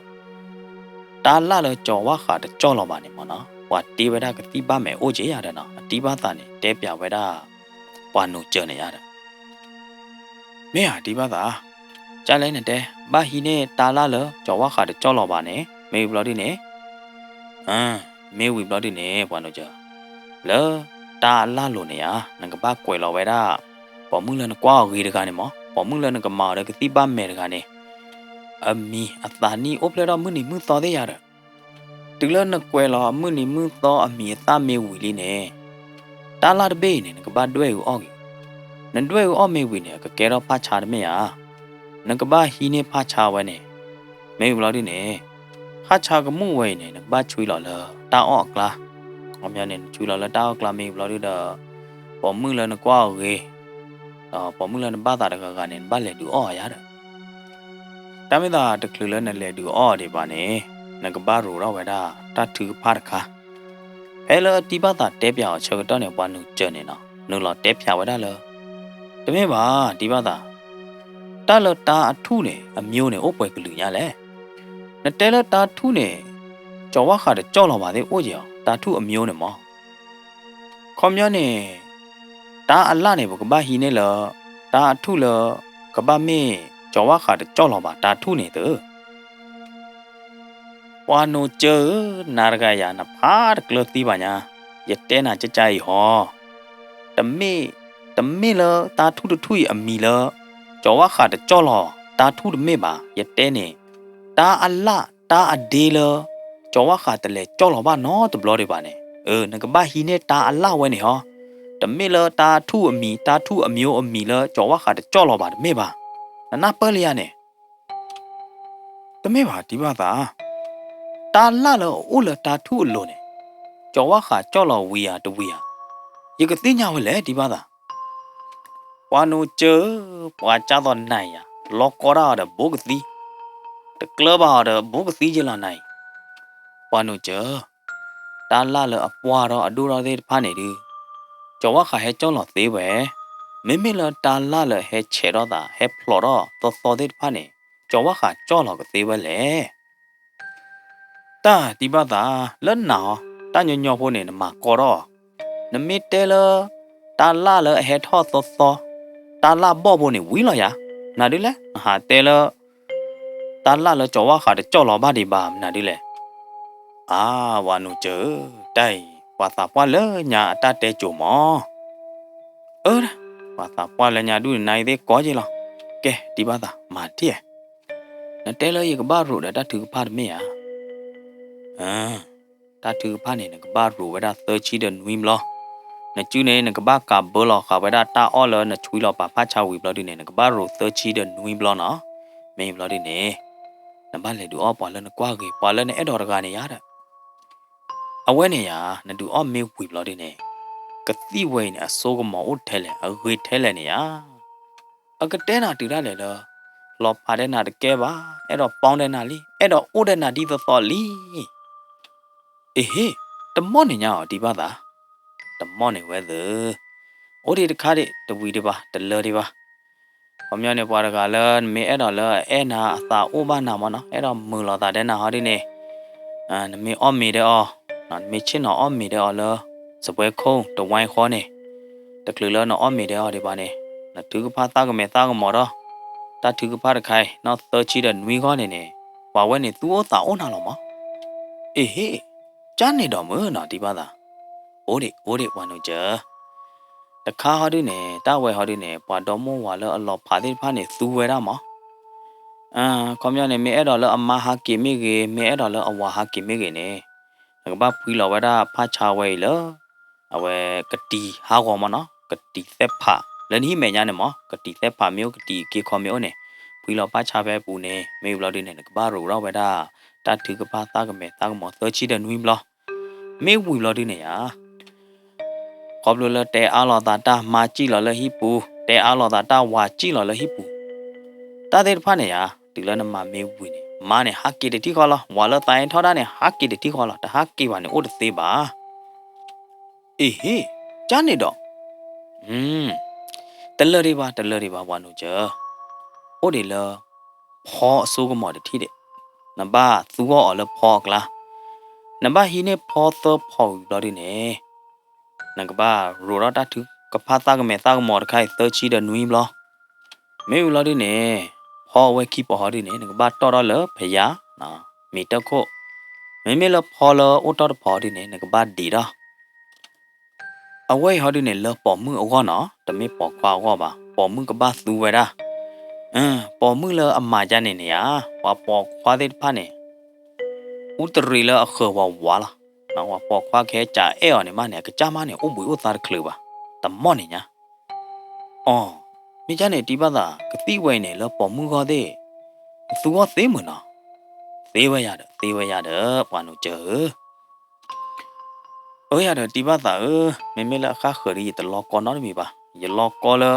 တၢ်လၣ်လၢကၠီၤဝါဃးတကၠီၣ်လီၤဘၣ်န့ၣ်မ့ၢ်နီၤ ပှၤတ့ဝဲဒၣ်ကသံၣ်ဘၣ်မဲာ်အိၣ်က့ၤယၤဒီးနီၤ, အတံၤဘၣ်သးန့ၣ် တဲပျးဝဲဒၣ် ပှၤနိးစၢၤန့ၣ်ယၤဒီး မ့ၢ်ဧါ တံၤဘၣ်သး, ကၢ်လဲၣ်နတဲ ဘၣ်ဟံးန့ၢ်တၢ်လၢ်လၢ ကၠီၤဝၣ်ဃးတကၠီၣ်လီၤဘၣ်န့ၣ် မ့ၢ်ဝံၤဘျီဒုန့ၣ်, မ့ၢ်ဝံၤဘျီဒုန့ၣ် ပှၤနိးစၢၤ, လၢတၢ်အလၢ်လိၤန့ၣ်ဧါ နကဘၣ်ကွဲးလီၤဝဲဒၣ် ပိာ်မုၣ်လၢနကွၢ်အီၤဂ့ၤတဂၤန့ၣ်မး ပိာ်မုၣ်လၢနကမၤအီၤဒီးကသံၣ်ဘၣ်မဲာ်တဂၤန့ၣ် အမံၤအသးနံၣ်အိၣ်ဖျဲၣ်ထီၣ်မုၢ်နံၤမုၢ်သီသ့ၣ်ယၤဒီး, တုၤလၢနကွဲးလီၤအမုၢ်နံၤမုၢ်သီအမံၤအသၣ်မ့ၢ်ဝံၤလံန့ၣ်, တၢ်လၢ်တဘ့ၣ်အံၤန့ၣ် နကဘၣ်ဒွဲၣ်အုးအီၣ်ဂ့ၤ, နဒွဲၣ်အုးအီၣ်မ့ၢ်ဝံၤန့ၣ် အကကဲထီၣ်ဖၣ်ဆါတမ့ၢ်ဧါ, နကဘၣ်ဟံးန့ၢ်ဖၣ်ဆါဝဲန့ၣ်, မ့ၢ်ဝံၤဘျီဒုန့ၣ်, ဖၣ်ဆါကမူၣ်ဝဲအံၤန့ၣ် နကဘၣ်ဆွံလီၤလၢတၢ်အီၣ်အကျါ, ခီပညီန့ၣ် နဆွံလီၤလၢတၢ်အီၣ်အကျါမ့ၢ်ဝံၤဘျီဒုဒီး, ပိာ်မုၣ်လၢနကွၢ်အီၤဂ့ၤ, ဒီးပိာ်မုၣ်လၢနဘၣ်သးတဂၤဂၤန့ၣ် နဘၣ်လဲၤဒုးအီၣ်အီၤယၤဒီး တၢ်မ့ၢ်သးတချုးလၢနလဲၤဒုးအီၣ်ဒံးဘၣ်န့ၣ်, နကဘၣ်ရိးထီၣ်ဝဲဒၣ်တၢ်ထုကဖၣ်တခါ, ဖဲလၢတံၤဘၣ်သးတဲပၠးအီၤဆၢကတီၢ်န့ၣ် ပှၤနုာ်စၢၤန့ၣ်နီၤ နုာ်လီၤတဲပၠးဝဲဒၣ်လၢ, တမ့ၢ်ဘၣ် တံၤဘၣ်သး, တၢ်လၢတၢ်အထူၣ်န့ၣ် အမျိုးန့ၣ် အိၣ်ပှဲၤကလုာ်ညါလဲၣ်. နတဲလၢတၢ်ထူၣ်န့ၣ်, ကၠီၤဝၣ်ဃးတကၠီၣ်လီၤဘၣ်သ့ၣ်အိၣ်က့ၤအီၤ တၢ်ထူၣ်အမျိုးန့ၣ်မး ခီပညီန့ၣ်, တၢ်အလၣ်န့ၣ် ပကဘၣ်ဟံးန့ၢ်လၢ, တၢ်အထူၣ်လၢ, ကဘၣ်မ့ၢ်, ကၠီၤဝၣ်ဃးတကၠီၣ်လီၤဘၣ် တၢ်ထူၣ်န့ၣ်သု. ပှၤနိးစၢၤဧၢ, နၤတဂၤယၤ နဖးတကျၢၤသံဘၣ်ညါ, ယတဲနၤကကါအံၤဟီ, တမ့ၢ်, တမ့ၢ်လၢတၢ်ထူၣ်တထူၣ်အံၤအမံၤလၢ, ကၠီၤဝၣ်ဃးတကၠီၣ်လီၤ, တၢ်ထူၣ်တမ့ၢ်ဘၣ်, ယတဲန့ၣ်, တၢ်အလၣ်တၢ်အဒ့လၢ, ကၠီၤဝၣ်ဃးတလဲၤကၠီၣ်လီၤဘၣ်နီတဘျီဒံးဘၣ်န့ၣ်, အၢ နကဘၣ်ဟံးန့ၢ်တၢ်အလၣ်ဝဲန့ၣ်ဟီ, တမ့ၢ်လၢတၢ်ထူၣ်အမံၤ တၢ်ထူၣ်အမျိုးအမံၤလၢကၠီၤဝၣ်ဃးတကၠီၣ်လီၤဘၣ်တမ့ၢ်ဘၣ်, နနၢ်ပၢၢ်လံယၤန့ၣ် တမ့ၢ်ဘၣ်တံၤဘၣ်သး, တၢ်လၣ်လၢအအိၣ်လၢတၢ်ထူၣ်အလိၤန့ၣ်, ကၠီၤဝၣ်ဃးကၠီၣ်လီၤဝံၤဧါတဝံၤဧါ, ယကသ့ၣ်ညါဝဲလဲၣ်တံၤဘၣ်သး. ပှၤနိးစၢၤဧၢ, ပှၤကၢ်သိးနၤအံၤယၤ လီၤကီတၢ်အီၤဒီးဘူးကသံ, တကျၢၤဘၣ်အီၤဒီးဘူးကသံယလီၤနၤအံၤ, ပှၤနိးစၢၤ တၢ်လၣ်လၢအပှၢ်ထီၣ်အဒိၣ်ထီၣ်သ့ၣ်တဖၣ်န့ၣ်ဒုး, ကၠီၤဝၣ်ဃးဟဲကၠီၣ်လီၤသ့ဝဲ, မ့မ့ၢ်လၢတၢ်လၣ်လၢဟဲဆဲးထီၣ်သး ဟဲဖျိးထီၣ်သီသီသ့ၣ်တဖၣ်န့ၣ်, ကၠီၤဝၣ်ဃးကၠီၣ်လီၤကသ့ဝဲလဲၣ်. တၢ်တံၤဘၣ်သး, လၢနၤဟီ, တၢ်ညီညီဖိန့ၣ် နမၤကီထီၣ်အီၤ, နမ့ၢ်တဲလၢ တၢ်လၣ်လၢအဟဲထီၣ်သီသီ, တၢ်လၣ်ဘီၣ်ဖိန့ၣ် ဝံၤလီၤယၤ, မနုၤဒ်လဲၣ် နဟးတဲလၢ တၢ်လၣ်လၢကၠီၤဝၣ်ဃးတကၠီၣ်လီၤဘၣ်ဒံးဘၣ် မနုၤဒ်လဲၣ်. အါ, ပှၤနိးစၢၤဧၢ, တၢ်အံၤ ပှၤသးပှၢ်လၢညါအတၢ်တဲကိၤမး. အၢ, ပှၤသးပှၢ်လၢညါဒုးနၤအံၤသ့ၣ်ကီက့ၤလီၤ. ကဲ တံၤဘၣ်သး မၤတံၢ်ဧါ. နတဲလၢယကဘၣ်ရိးဒီးတၢ်ထုကဖၣ်တမ့ၢ်ဧါ. တၢ်ထုကဖၣ်န့ၣ် နကဘၣ်ရိးဝဲဒၣ်သၢဆံဒီးနွံဘျီ, နစုန့ၣ် နကဘၣ်ကးဘၢလီၤဃာ်ဝဲဒၣ်တၢ်အီၣ်လၢ နဆွံလီၤပာ်ဖၣ်ဆါဝံၤဘျီဒုန့ၣ် နကဘၣ်ရိးသၢဆံဒီးနွံဘျီနီၤ. မ့ၢ်ဘျီဒုန့ၣ် နဘၣ်လဲၤဒုးအီၣ်ပှၤလၢနကွၢ်ဂ့ၤ ပှၤလၢနအဲၣ်ဒိးတဂၤန့ၣ်ယၤဒီး အဝဲန့ၣ်ယၤ နဒုးအီၣ်မ့ၢ်ဝံၤဘျီဒုန့ၣ် ကသံၣ်ဝဲအံၤန့ၣ် အစိကမီၤအိၣ်ထဲလဲၣ် အဂ့ၤထဲလဲၣ်န့ၣ်ယၤ အကတဲနၤတုၤဒၣ်လဲာ်လၢ လီၤဖးဒဲးနၤတကဲဘၣ်, အဲၣ်ဒိးပီၣ်ဒဲးနၤလံ, အဲၣ်ဒိးအိၣ်ဒဲးနၤဒ်သိးသိးလံ. အ့ဟ့ၣ်, တမီၣ်န့ၢ်ညါအီၤတံၤဘၣ်သး, တမီၣ်န့ၢ်ဝဲသ့ၣ်, အိၣ်ဒံးတခါဒံး တဝံၤဒံးဘၣ် တလၢဒံးဘၣ်. ခီပညီန့ၣ် ပှၤတဂၤလၢနမ့ၢ်အဲၣ်ဒိးလၢအအဲၣ်နၤအသးအိၣ်ဘၣ်နၤမ့ၢ်နီၤ အဲၣ်ဒိးမုာ်လိာ်သးဒဲးနၤဟီဒ်န့ၣ် နမ့ၢ်အီၣ်မ့ၤဒဲးအီၤ, နမ့ၢ်ဆ့ၣ်နီၤအီၣ်မ့ၤဒဲးအီၤလၢ စပွဲခိၣ်တဝါဃီန့ၣ်, တချုးလၢနအီၣ်မ့ၤဒဲးအီၤဒံးဘၣ်န့ၣ်, နထုကဖၣ်သၣ်ကမဲာ်သၣ်ကမီၤဒီး တၢ်ထုကဖၣ်တခါအံၤ နီၢ်သၢဆံဒီးနွံဃီန့ၣ်န့ၣ်, ပှၤဝဲန့ၣ်သူၣ်အိၣ်သးအိၣ်နၤလီၤမး. အ့ဟ့ၣ်, ကၢ်န့ၣ်ဒီးမုၢ်နီၤတံၤဘၣ်သး, အိၣ်ဒံး အိၣ်ဒံးပှၤနုာ်စၢၤ တခါဟီဒုန့ၣ် တၢ်ဝဲဟီဒုန့ၣ် ပှၤဒီမိၢ်ဝၤလၢအလီၤဖးသ့ၣ်တဖၣ်န့ၣ် သူဝဲဒၣ်မး. ခီပညီန့ၣ် မ့ၢ်အဲၣ်ဒိးလၢအမါဟးက့ၤမ့ၢ်ဂ့ၤ, မ့ၢ်အဲၣ်ဒိးလၢအဝၤဟးက့ၤမ့ၢ်ဂ့ၤန့ၣ်, နကဘၣ်ဖှံလီၤဝဲဒၣ်ဖၣ်ဆါဝဲအံၤလၢ အဝဲကတံၤဟးဂီၤမးနီၤ, ကတံၤသဲၣ်ဖး လၢနဟံၣ်မဲာ်ညါန့ၣ်မး, ကတံၤသဲၣ်ဖးမ့ၢ်အိၣ် ကတံၤအခ့ခီမ့ၢ်အိၣ်န့ၣ်, ဖှံလီၤဖၣ်ဆါဖဲအပူၤန့ၣ် မ့ၢ်ဘျီဒုန့ၣ် နကဘၣ်ရိးထီၣ်ဝဲဒၣ် တၢ်ထုကဖၣ်သၣ်ကမဲာ်သၣ်ကမီၤသၢဆံဒီးနွံဘျီ မ့ၢ်ဝံၤဘျီဒုန့ၣ်ဧါ, ခီဖျိလၢတဲအါလိာ်သးတၢ်မါစံၣ်လီၤလၢဟံၣ်ပူၤ, တဲအါလိာ်သးတၢ်ဝၤစံၣ်လီၤလၢဟံၣ်ပူၤ, တၢ်သ့ၣ်တဖၣ်န့ၣ်ဧါ, တုၤလၢနမၤမ့ၢ်ဝံၤန့ၣ် မါန့ၣ်ဟးက့ၤတထံၣ်ဃီလီၤ, ဝၤလၢသးအ့ၣ်ထီၣ်တၢ်န့ၣ် ဟးက့ၤတထံၣ်ဃီလီၤ, တဟးက့ၤဘၣ်န့ၣ်အိၣ်တသ့ဘၣ်. အ့ဟ့ၣ်, ကၢ်န့ၣ်ဒီး တလၢာ်ဒံးဘၣ် တလၢာ်ဒံးဘၣ် ပှၤနုာ်စၢၤ, အိၣ်ဒံးလၢ ဖီအစိကမီၤတထံၣ်ဒံး, နဘၣ်သူအီၤအီၤလၢဖီအကျါ, နဘၣ်ဟံးန့ၢ်ဖီသၢဖီဝံၤဘျီဒုန့ၣ်, နကဘၣ်ရိးထီၣ်တၢ်ထုကဖၣ်သၣ်ကမဲာ်သၣ်ကမီၤတခါအံၤသၢဆံဒီးနွံဘျီ မ့ၢ်ဝံၤလီၤဒုန့ၣ်, ဖီအဝဲခံပီၤဟီဒုန့ၣ် နကဘၣ်တီၢ်ထီၣ်လၢဖယါ, မ့ၤတၢၢ်ခိၣ်, မ့မ့ၢ်လၢဖီလၢအိၣ်တ့ၢ်တပီၤဟီဒုန့ၣ် နကဘၣ်ဒံးထီၣ် အဝဲအံၤဟီဒုန့ၣ် လၢပိာ်မုၣ်အဂီၢ်နီၤ, တမ့ၢ်ပိာ်ခွါအဂီၢ်ဘၣ်, ပိာ်မုၣ်ကဘၣ်သူဝဲဒၣ်. ပိာ်မုၣ်လၢအမၤဒ်န့ၣ်န့ၣ်ဧါ, ပှၤပိာ်ခွါသ့ၣ်တဖၣ်န့ၣ် အူတရံးလၢအဃၢၤဝးဝးလီၤ. ပှၤပိာ်ခွါကဟဲကးအဲၣ်အီၤန့ၣ်မးန့ၣ် အကစၢ်မးန့ၣ် အိၣ်ဘှံးအိၣ်သါတချုးဘၣ်, တမီၢ်န့ၣ်ညါ. အီ, မ့ၢ်ဒ်န့ၣ်တံၤဘၣ်သး ကသံၣ်ဝဲအံၤန့ၣ် လၢပိာ်မုၣ်ဂီၢ်သ့ၣ် ကသူဂီၢ်သ့မုၢ်နီၤ. သ့ဝဲယၤဒီး သ့ဝဲယၤဒီး ပှၤနိးကၠၢဧၢ အၢ ယၤဒီးတံၤဘၣ်သးဧၢ, မ့မ့ၢ်လၢအဃၣ်ဃၢၤဒီး ယတလီၤကီနီတမံၤဘၣ်. ယလီၤကီလၢ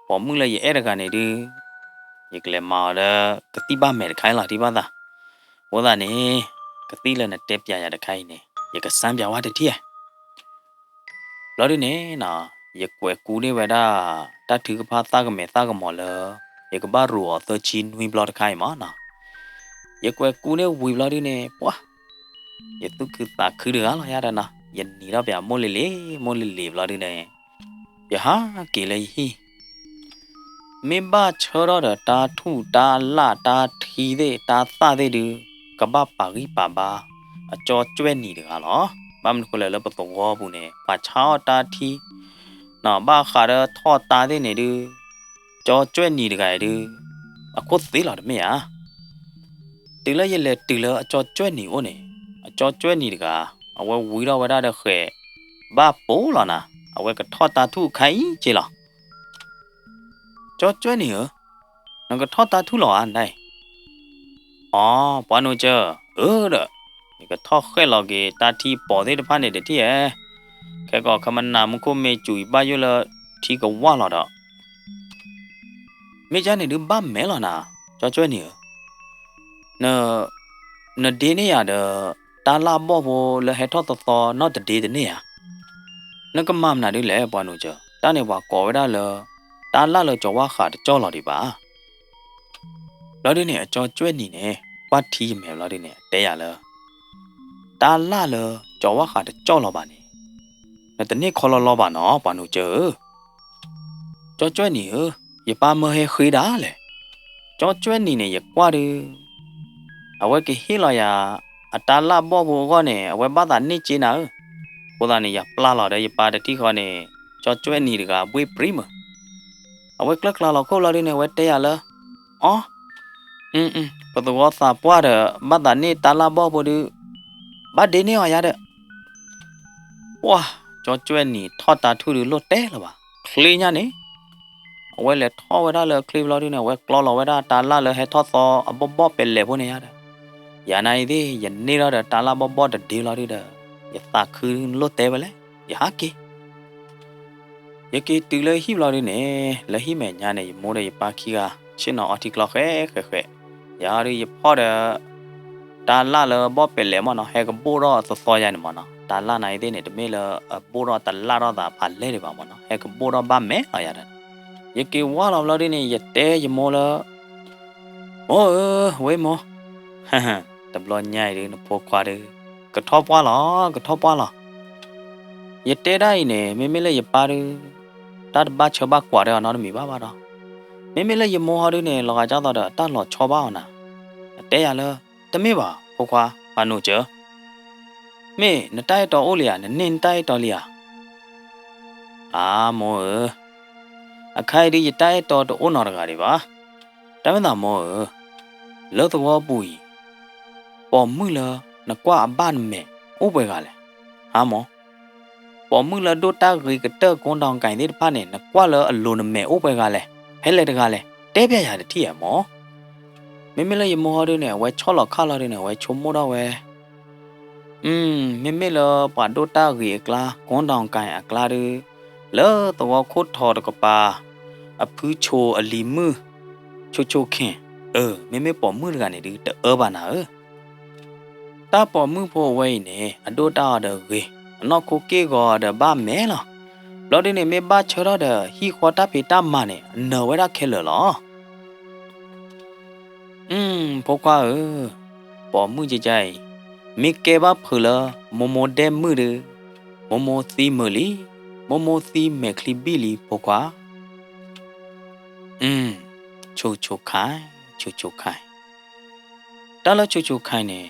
ပိာ်မုၣ်လၢယအဲၣ်တဂၤန့ၣ်ဒုး ယကလဲၤမၤအီၤဒီး ကသံၣ်ဘၣ်မဲာ်တခါအံၤလီၤ တံၤဘၣ်သး. အဃိသတးန့ၣ် ကသံၣ်လၢနတဲပျးယၤတခါအံၤန့ၣ် ယကစၢ်ပျးဝဲတထံၣ်ဧါ. ဘျီဒုန့ၣ်နီၤ, ယကွဲးကူဒ့ၣ်ဝဲဒၣ် တၢ်ထုကဖၣ်သၣ်ကမဲာ်သၣ်ကမီၤလၢ ယကဘၣ်ရူးအီၤသၢဆံနွံဘျီတခါအံၤမးနီၤ. ယကွဲးကူန့ၣ်ဝံၤဘျီဒုန့ၣ် ပှၢ်, ယသူၣ်ခုသးခုတဂၤလီၤယၤဒီးနီၤ, ယနံၤထီၣ်ပၠးမိၢ်လံၤလံၤ မိၢ်လံၤလံၤဘျီဒုန့ၣ် ယဟးက့ၤလၢယဟံၣ် မ့ၢ်ဘၣ်ဆၢထီၣ်ဒီးတၢ်ထူၣ်တၢ်လၣ်တၢ်ထံသ့ၣ်တၢ်သၣ်သ့ၣ်ဒုး ကဘၣ်ပာ်ဂံၢ်ပာ်ဘါ အကၠီကွဲၢ်နံၤတဂၤလီၤ. ဘၣ်မနုၤဃိလဲၣ်လၢပသဝီပူၤန့ၣ် ပှၤဆါအီၣ်တၢ်ထံ နီၤ ဘၣ်ဃးဒီးထီၣ်တၢ်သ့ၣ်န့ၣ်ဒုး ကၠီကွဲၢ်နံၤတဂၤအံၤဒုး အခိၣ်သ့လီၤတမ့ၢ်ဧါ. တုၤလၢယလဲၤတုၤလၢအကၠီကွဲၢ်နံၤအိၣ်န့ၣ် အကၠီကွဲၢ်နံၤတဂၤ အဝဲဝံထီၣ်ဝဲဒၣ်ဒီးဃဲၤ ဘၣ်ပိာ်လီၤနၤ, အဝဲကထီၣ်တၢ်ထူၣ်အခါအံၤက့လီၤ. ကၠီကွဲၢ်နံၤဧၢ, နကထီၣ်တၢ်ထူၣ်လီၤဧါနၤအံၤ. အီ, ပှၤနိးကၠၢ, အၢဒီး ယကထီၣ်ဃဲၣ်လီၤက့ၤတၢ်ထံပီၤသ့ၣ်တဖၣ်န့ၣ်တထံၣ်ဧါ. ခဲကီးခမနၤမူခိၣ်မ့ၢ်စူၤအံၤဘၣ်ယိၣ်လၢထံကဝၢ်လီၤဒီး မ့ၢ်ကၢ်န့ၣ်ဒုးဘၣ်မဲာ်လီၤနၤ, ကၠီကွဲၢ်နံၤဧၢ, န, နဒ့န့ၢ်ယၤဒီး တၢ်လၣ်ဘီၣ်ဖိလၢဟဲထီၣ်သီသီနီတဒ့တန့ၢ်ဧါ. နကမၤမနုၤဒ်လဲၣ် ပှၤနိးကၠၢ, တၢ်န့ၣ်ပှၤကိးဝဲဒၣ်လၢ တၢ်လၣ်လၢကၠီၤဝၣ်ဃးတကၠီၣ်လီၤဒံးဘၣ်. ဘျီဒုန့ၣ် အကၠီကွဲၢ်နံၤန့ၣ် ကွၢ်ထံယမဲာ်ဘျီဒုန့ၣ် တဲယၤလၢ တၢ်လၣ်လၢကၠီၤဝၣ်ဃးတကၠီၣ်လီၤဘၣ်န့ၣ် နတန့ၢ်ခီလီၤလီၤဘၣ်နီၤ ပှၤနိးကၠၢဧၢ. ကၠီကွဲၢ်နံၤဧၢ, ယပၢ်မၢဟဲဃ့ဒၣ်လဲၣ်. ကၠီကွဲၢ်နံၤန့ၣ် ယကွၢ်ဒုး အဝဲကဟ့ၣ်လီၤယၤ အတၢ်လၣ်ဘီၣ်ဖိအဂီၢ်န့ၣ် အဝဲဘၣ်သးန့ၢ်က့နၤဧၢ. အဃိသတးန့ၣ် ယပျၢ်လီၤဒီးယပၢ်တထံၣ်ဃီန့ၣ် ကၠီကွဲၢ်နံၤတဂၤဘှ့ၣ်ပြံမုၢ်. အဝဲကျၢၢ်ကျါလီၤခိၣ်လီၤဒုန့ၣ် အဝဲတဲယၤလၢ အီ, ပသဝီသးပှၢ်ဒီး ဘၣ်သးန့ၢ်တၢ်လၣ်ဘီၣ်ဖိဒုး ဘၣ်ဒ့န့ၢ်အီၤယၤဒီး ပှၢ်, ကၠီကွဲၢ်နံၤထီၣ်တၢ်ထူၣ်ဒုးလိၣ်တဲလၢၤဘၣ်. ချ့ညါန့ၣ် အဝဲလဲၤထီၣ်ဝဲဒၣ်လၢချ့ဘျီဒုန့ၣ် အဝဲကျီလီၤဝဲဒၣ်တၢ်လၣ်လၢဟဲထီၣ်သီအဘီၣ်ဘီၣ်ပဲၤလဲၣ်ဖိန့ၣ်ယၤဒီး ယၤနၤအံၤသ့ၣ် ယန့ၢ်ထီၣ်ဒီးတၢ်လၣ်ဘီၣ်ဘီၣ်တဒ့လီၤဒုဒီး ယသးခုလိၣ်တဲဝဲလဲၣ်, ယဟးက့ၤ ယက့ၤတုၤလၢဟံၣ်ဘျီဒုန့ၣ် လၢဟံၣ်မဲာ်ညါန့ၣ် ယမိၢ်ဒီးယပၢ်ခံဂၤ ဆ့ၣ်နီၤအီထံကျီဃဲးဃဲးဃဲး, ယၤဒုးယဖီၣ်ဒီး တၢ်လၣ်လၢဘီၣ်ပဲၤလဲၣ်မ့ၢ်နီၤ ဟဲကဘိၣ်ထီၣ်သီသီယၤန့ၣ်မ့ၢ်နီၤ, တၢ်လၣ်နၤအံၤသ့ၣ်န့ၣ် တမ့ၢ်လၢအဘိၣ်ထီၣ်တလၣ်ထီၣ်သးဖးလဲၢ်ဒံးဘၣ်မ့ၢ်နီၤ, ဟဲကဘိၣ်ထီၣ်ဘၣ်မဲာ်လီၤယၤဒီး ယက့ၤဝါလီၤဘျီဒုန့ၣ် ယတဲယမိၢ်လၢ မိၢ်ဧၢ, ဝဲမိၢ်, တဘျီညါအံၤဒုး နဖိခွါဒုး ကထီၣ်ပှၢ်လီၤ, ကထီၣ်ပှၢ်လီၤ. ယတဲဒၣ်အံၤန့ၣ် မ့မ့ၢ်လၢယပၢ်ဒုး တၢ်တဘၣ်ဆၢဘၣ်ကွၢ်ဒီးအီၤနီတမံၤဘၣ်ဘၣ်ဒီး, မ့မ့ၢ်လၢယမိၢ်ဟီဒုန့ၣ် လီၤဂာ်ဒ်သိးဒီး တၢ်လီၤဆီဘၣ်အီၤနၤ, အတဲယၤလၢ တမ့ၢ်ဘၣ် ဖိခွါ, ပှၤနိးကၠၢ, မ့ၢ်နတၢ်အဲၣ်တီအိၣ်လံဧါ, နန့ၢ်နတၢ်အဲၣ်တီလံဧါ. အါ မိၢ်ဧၢ, အခါအံၤဒုး ယတၢ်အဲၣ်တီတအိၣ်နီတဂၤဒံးဘၣ်. တၢ်မ့ၢ်သးမိၢ်ဧၢ, လၢသဝီပူၤအံၤ ပိာ်မုၣ်လၢနကွၢ်အဘၣ်နမဲာ်အိၣ်ပှဲၤဂၤလဲၣ်. ဟါမိၢ်, ပိာ်မုၣ်လၢဒိၣ်တၢ်ဂ့ၤကတၢၢ်ကိးဒီးကၤသ့ၣ်တဖၣ်န့ၣ် နကွၢ်လၢအလိၤနမဲာ်အိၣ်ပှဲၤဂၤလဲၣ်, ဖဲလဲၣ်တဂၤလဲၣ်, တဲပျးယၤတထံၣ်ဧါမိၢ်. မ့မ့ၢ်လၢယမိၢ်ဟီဒုန့ၣ် အဝဲဆီၣ်လီၤခၣ်လီၤဒုန့ၣ် အဝဲဆိကမိၣ်ထီၣ်ဝဲ မ့မ့ၢ်လၢပှၤဒိၣ်တၢ်ဂ့ၤအကျါ ကိးဒီးကၤအကျါဒုး လၢသဝီခိၣ်ထီတကပၤ အဖုဆိအလံၤမုၣ် ဆိဆိခ့ၣ်, အၢ မ့မ့ၢ်ပိာ်မုၣ်တဂၤန့ၣ်ဒုး တအၢဘၣ်နၤဧၢ. တၢ်ပိာ်မုၣ်ဖိအဝဲအံၤန့ၣ် အဒိၣ်တၢ်အီၤဒီးဂ့ၤ, အနီၢ်ခိက့ၢ်ဂီၤဒီးဘၣ်မဲာ်လီၤ. ဘျီဒုန့ၣ် မ့ၢ်ဘၣ်ဆၢထီၣ်ဒီး ဟံၣ်ဃီတၢ်ဖံးတၢ်မၤန့ၣ် အနၢၤဝဲဒၣ်ခဲလၢာ်လီၤ. ဖိခွါဧၢ, ပိာ်မုၣ်ကကါအံၤ မ့ၢ်ကဲဘၣ်ဖုးလၢ မိၢ်မိၢ်ဒဲမုၣ်ဒီး မိၢ်မိၢ်သံမုာ်လံ, မိၢ်မိၢ်သံမဲာ်ချံဘံၣ်လံ ဖိခွါ. ချိုချိုခိုင်, ချိုချိုခိုင်. တၢ်လၢချိုချိုခိုင်န့ၣ်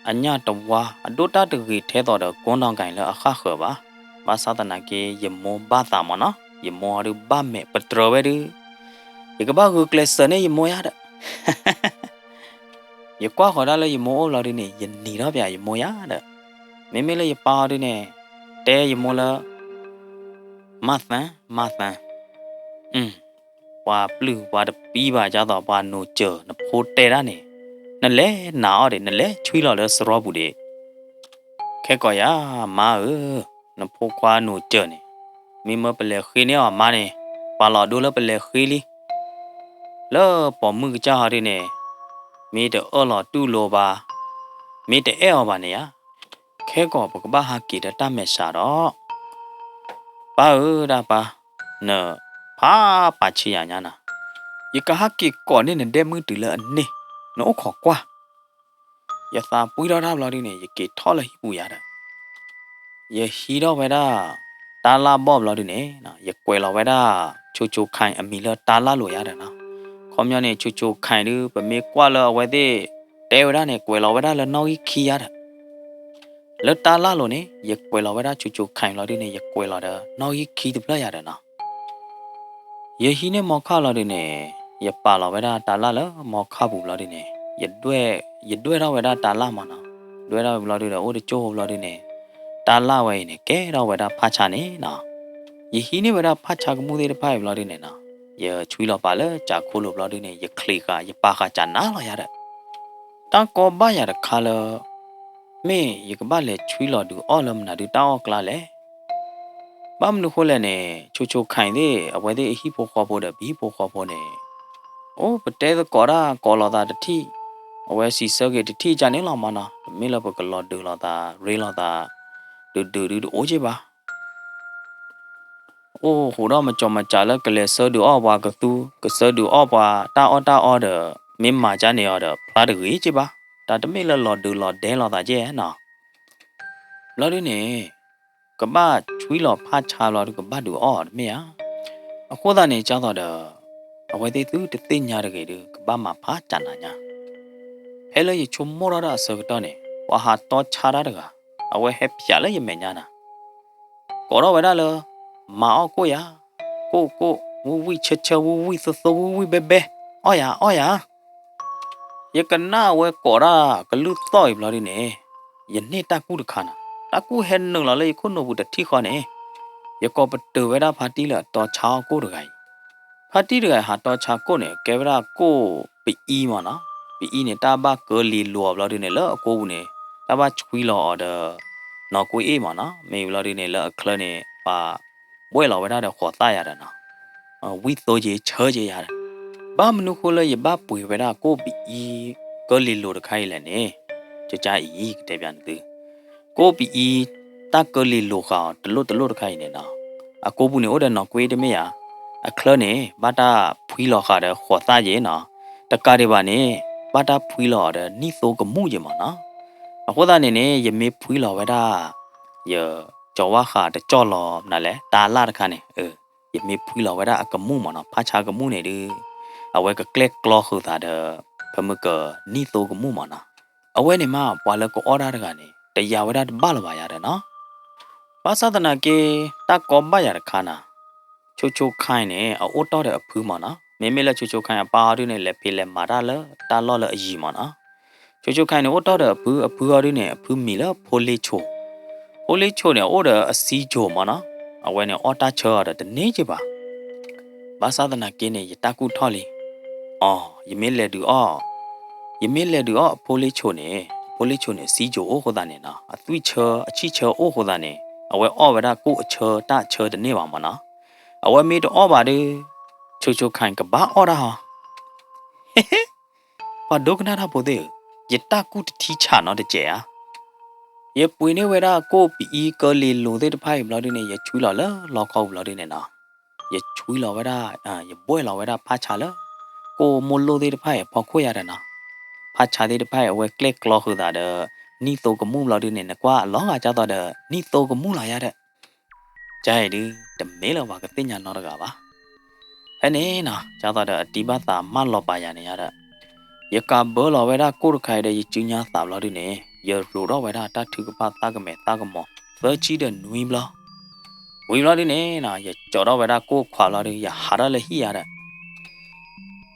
အညၣ်တဝါ အဒိၣ်တၢ်တဂ့ၤထဲသိးဒီးကိးနီၢ်ကၣ်လၢအဃၣ်ဃၢၤဘၣ်. ဘၣ်ဆၣ်သနာ်က့ ယမိၢ်ဘၣ်သးမၢ်နီၤ, ယမိၢ်အီၤဒုးဘၣ်မဲာ်ပတြၢၤဝဲဒုး, ယကဘၣ်ဂုာ်ကျဲးစၢးန့ၢ်ယမိၢ်ယါဒီး ယကွၢ်ဃီၤဒၣ်လၢယမိၢ်အိၣ်ဘျီဒုန့ၣ် ယနံၤထီၣ်ပၠးယမိၢ်ယါဒီး, မ့မ့ၢ်လၢယပၢ်အီၤဒုန့ၣ် တဲယမိၢ်လၢ မၢ်သၢ, မၢ်သၢ, ပှၤပျုၢ်ပှၤတပံဘၣ် ဒ်သိးပှၤနိၣ်စၢၤ နဖိတဲဒၣ်န့ၣ်, နလဲၤနာ်အီၤဒံး နလဲၤဆွံလီၤလၢစရီပူၤဒံး. ခဲကိာ်ယၤ မါဧၢ, နဖိခွါနိၣ်စၢၤန့ၣ်, မ့ၢ်မၢပလဲၤဃ့န့ၢ်အီၤမါန့ၣ်, ပာ်လီၤဒိလၢပလဲၤဃ့လံ. လၢပိာ်မုၣ်ကစၢ်ဟီဒုန့ၣ်, မ့ၢ်တအၢၣ်လီၤတူၢ်လိာ်ဘၣ်, မ့ၢ်တအဲၣ်အီၤဘၣ်န့ၣ်ဧါ, ခဲကိာ်ပကဘၣ်ဟးက့ၤဒီးတၢ်မဲာ်ဆှးဒီး ပၢ်ဧၢ တၢ်ပၢ်, နဖးပာ်ဆံးယၤညါနၤ, ယကဟးက့ၤကိးန့ၢ်နဒဲမုၢ်တုၤလၢအန့ၢ်, နအိၣ်ခိးကွၢ်. ယသးပှံထီၣ်တၢ်ဘျီဒုန့ၣ် ယက့ၤထီၣ်လၢဟံၣ်ပူၤယၤဒီး ယဟံးထီၣ်ဝဲဒၣ် တၢ်လၢ်ဘီၣ်ဘျီဒုန့ၣ် ယကွဲးလီၤဝဲဒၣ် ချိုချိုခိုင် အမံၤလၢတၢ်လၢ်လိာ်ယၤဒီးနီၤ. ခီပညီန့ၣ် ချိုချိုခိုင် ဒု ပမ့ၢ်ကွၢ်လၢအဝဲသ့ၣ်တဲဝဲဒၣ်န့ၣ် ကွဲးလီၤဝဲဒၣ်လၢနီၣ်ဂံၢ်ခံယၤဒီး လၢတၢ်လၢ်လိာ်န့ၣ် ယကွဲးလီၤဝဲဒၣ် ချိုချိုခိုင် ဘျီဒုန့ၣ် ယကွဲးလီၤဒီးနီၣ်ဂံၢ်ခံတဖျၢၣ်ယၤဒီးနီၤ. ယဟံးန့ၢ်မီခၣ်လီၤဒုန့ၣ် ယပာ်လီၤဝဲဒၣ်တၢ်လၢ်လၢမီခၣ်ပူၤဘျီဒုန့ၣ် ယဒွဲၣ်ထီၣ်ဝဲဒၣ်တၢ်လၢ်မၢ်နီၤ. ဒွဲၣ်ထီၣ်ဝဲဘျီဒုဒီး အိၣ်တကၠိၢ်ဖိဘျီဒုန့ၣ် တၢ်လၢ်ဝဲအံၤန့ၣ် ကဲထီၣ်ဝဲဒၣ်ဖးဆါန့ၣ်နီၤ. ယဟံးန့ၢ်ဝဲဒၣ်ဖးဆါကမူၣ်သ့ၣ်တဖၣ်အံၤဘျီဒုန့ၣ်နီၤ ယဆွံလီၤပာ်လၢကၠးခိၣ်လိၤဘျီဒုန့ၣ် ယချံးဃာ် ယပာ်ဃာ်ကၠးနါလီၤယၤဒီး တၢ်ကီဘၣ်ယၤတခါလၢ မ့ၢ်ယကဘၣ်လဲၤဆွံလီၤဒုးအီၣ်လၢမနုၤဒုးတၢ်အီၣ်ကျါလဲၣ်. ဘၣ်မနုၤဃိလဲၣ်န့ၣ် ချိုချိုခိုင် သ့ၣ် အဝဲသ့ၣ်အဟံၣ်ဖိဃီဖိဒီး ပဟံၣ်ဖိဃီဖိန့ၣ် အိၣ်ပတဲသကိးတၢ်ကိးလိာ်သးတထံၣ်, အဝဲစံးဆၢက့ၤတထံၣ်ကၠၢန့ၣ်လီၤမၢ်နီၤ. တမ့ၢ်လၢပကလီၤဒုးလိာ်သး ရ့လိာ်သး ဒုးဒုးဒုးတအိၣ်က့ဘၣ်. အိၣ်ဃိးဒီးမကၠီမကၠးလၢကလဲၤဆၢဒုးအီၣ်ပှၤကသူ, ကဆၢဒုးအီၣ်ပှၤတၢ်အီၣ်တၢ်အီဒီး မ့ၢ်မၤကၠၢန့ၢ်အီၤဒီး ဖျါတဂ့ၤက့ဘၣ်. တၢ်တမ့ၢ်လၢလီၤဒုးလီၤဒဲလိာ်သးကဲနီၤ. ဘျီဒုန့ၣ် ကဘၣ်ဆွံလီၤဖးဆါဘျီဒု ကဘၣ်ဒုးအီၣ်အီၤတမ့ၢ်ဧါ. အဃိသတးန့ၣ် ကၠၢ်သိးဒီး အဝဲသ့ၣ်သုတသ့ၣ်ညါတဂ့ၤဒု ကဘၣ်မၤဖးကၠးနၤညါ. ဖဲလၢယဆိကမိၣ်ထီၣ်တၢ်အဆၢကတီၢ်န့ၣ် ပှၤဟးတီဆါတၢ်တဂၤ အဝဲဟဲဖျးလၢယမဲာ်ညါနၤ ကိးထီၣ်ဝဲဒၣ်လၢ မၤအီၣ်ကိၣ်ယၤ, ကိၣ်ကိၣ်, ဝံၣ်ဝံၣ်ဆၢဆၢ, ဝံၣ်ဝံၣ်သိသိ, ဝံၣ်ဝံၣ်ဘဲဘဲ, အီၣ်ယၤ အီၣ်ယၤ. ယကနၣ်အဝဲကိးတၢ်ကလုၢ်သီၣ်အံၤဘျီဒုန့ၣ် ယန့ၢ်တၢ်ကူၣ်တခါနၤ. တၢ်ကူၣ်ဟဲနုာ်လီၤလၢယခိၣ်နူာ်ပူၤတထံၣ်ဃီန့ၣ် ယကိးပတုာ်ဝဲဒၣ်ဖါတံၢ်လၢအတီဆါအီၣ်ကိၣ်တဂၤအံၤ. ဖါတံၢ်တဂၤအံၤဟးတီဆါကိၣ်န့ၣ် ကဲဝဲဒၣ်ကိၣ်ပအံမၢ်နီၤ. ပအံန့ၣ် တၢ်ဘၣ်ကၢလံၤလိၤအီၤဘျီဒုန့ၣ် လၢအကိပူၤန့ၣ် တၢ်ဘၣ်ဆွံလီၤအီၤဒီး နီၢ်ကွ့အ့ၣ်မၢ်နီၤ. မ့ၢ်ဘျီဒုန့ၣ် လၢအချၢန့ၣ် ပှၤဘှဲၣ်လီၤဝဲဒၣ်ဒီးဃိးသၣ်ယၤဒီးနီၤ ဝံၣ်သိက့ၤဆၢက့ၤယၤဒီး ဘၣ်မနုၤဃိလၢယဘၣ်ပှ့ၤဝဲဒၣ်ကိၣ်ပအံ ကၢလံၤလိၤတခါအံၤလဲၣ်န့ၣ် ကကါအံၤ ကတဲပျးနသု ကိၣ်ပအံ တၢ်ကၢလံၤလိၤဃာ်အီၤတလိၣ်တလိၣ်တခါအံၤန့ၣ်နီၤ အကိပူၤန့ၣ်အိၣ်ဒီးနီၢ်ကွ့တမ့ၢ်ဧါ. အချၢန့ၣ် ဘၣ်တၢ်ဖှံလီၤဃာ်ဒီးဃိးသၣ်က့ၤနီၤ တကးဒံးဘၣ်န့ၣ် ဘၣ်တၢ်ဖှံလီၤအီၤဒီးနံၣ်သိကမူၣ်က့ၤမၢ်နီၤ. အဃိသတးန့ၣ်န့ၣ် ယမ့ၢ်ဖှံလီၤဝဲဒၣ် ယ ကၠီၤဝါဃာ်တကၠီၣ်လီၤမနုၤလဲၣ် တၢ်လၢ်တခါန့ၣ် ယမ့ၢ်ဖှံလီၤဝဲဒၣ်အကမူၣ်မၢ်နီၤ ဖးဆါကမူၣ်န့ၣ်ဒု အဝဲကကျဲၣ်ကျီဃုာ်သးဒီး ဖဲမုၢ်ကနံၣ်သိကမူၣ်မၢ်နီၤ. အဝဲန့ၣ်မး ပှၤလၢကအီၣ်တၢ်တဂၤန့ၣ် တယာ်ဝဲဒၣ်တဘၣ်လၢၤဘၣ်ယၤဒီးနီၤ. ဘၣ်ဆၣ်သနာ်က့ တၢ်ကီဘၣ်ယၤတခါနၤ ချိုချိုခိုင် န့ၣ် အအိၣ်တီၢ်ဒီးအဖုမၢ်နီၤ. မ့မ့ၢ်လၢ ချိုချိုခိုင် အပၢ်အီၤဒုန့ၣ် လဲၤဖံးလဲၤမၤတၢ်လၢတၢ်လီၢ်လၢအယံၤမၢ်နီၤ. ချိုချိုခိုင် န့ၣ် အိၣ်တီၢ်ဒီးအဖု အဖုအီၤဒုန့ၣ် အဖုမံၤလၢဖိလ့ဆိ ဖိလ့ဆိန့ၣ် အအိၣ်ဒီးအစံကၠိၤမၢ်နီၤ. အဝဲန့ၣ်အီၣ်တၢ်ဆၢအီၤဒီးတန့ၢ်က့ၤဘၣ်. ဘၣ်ဆၣ်သနာ်က့န့ၣ် ယတၢ်ကူၣ်ထီၣ်လံ. အီၤ ယမ့ၢ်လဲၤဒုးအီၣ် ယမ့ၢ်လဲၤဒုးအီၣ်အဖိလ့ဆိန့ၣ် အဖိလ့ဆိန့ၣ် အစံကၠိၤအိၣ်ဃိသတးန့ၣ်နီၤ အသွံၣ်ဆၢအဆံၣ်ဆၢအိၣ်ဃိသတးန့ၣ် အဝဲအီၣ်ဝဲဒၣ်ကိၣ်အဆၢတၢ်အဆၢတန့ၢ်ဘၣ်မၢ်နီၤ. အဝဲမ့ၢ်တအီၣ်ဘၣ်ဒု ချိုချိုခိုင် ကဘၣ်အီၣ်တၢ်ဟီ ပှၤဒိကနၣ်တၢ်ဖိသ့ၣ်ဧၢ, ယတၢ်ကူၣ်တထံဆးနီတစဲးဧါ. ယပှ့ၤန့ၢ်ဝဲဒၣ်ကိၣ်ပအံကၢလ့ၤလိၤသ့ၣ်တဖၣ်အံၤဘျီဒုန့ၣ် ယဆွံလီၤလၢလီခီပူၤဘျီဒုန့ၣ်နီၤ, ယဆွံလီၤဝဲဒၣ် ယဘှဲၣ်လီၤဝဲဒၣ်ဖးဆါလၢ ကိၣ်မိၢ်လိၣ်သ့ၣ်တဖၣ်အံၤအဖီခိၣ်ယၤဒီးနီၤ, ဖးဆါသ့ၣ်တဖၣ်အံၤ အဝဲကျဲၣ်ကျီဃုာ်သးဒီး နံၣ်သိကမူၣ်ဘျီဒုန့ၣ် နကွၢ်အလီၤဂာ်ကၢ်သိးဒီး နံၣ်သိကမူၣ်လီၤယၤဒီး ကၢ်အံၤဒု တမ့ၢ်လၢပှၤကသ့ၣ်ညါနီတဂၤဘၣ်. ဖဲန့ၣ်နီၤ ဒ်သိးဒီးအတံၤဘၣ်သးမၢလီၤပာ်ယၤန့ၣ်ယါဒီး ယကးဘၢလီၤဝဲဒၣ်ကိၣ်တခါအံၤဒီးယစုညါသးဘျီဒုန့ၣ် ယရိးထီၣ်ဝဲဒၣ်တၢ်ထုကဖၣ်သၣ်ကမဲာ်သၣ်ကမီၤ သၢဆံဒီးနွံဘျီ. ဝံၤဘျီဒုန့ၣ်နီၤ ယကၠီထီၣ်ဝဲဒၣ်ကိၣ်ခွးဘျီဒု ယဟးထီၣ်လၢဟံၣ်ယါဒီး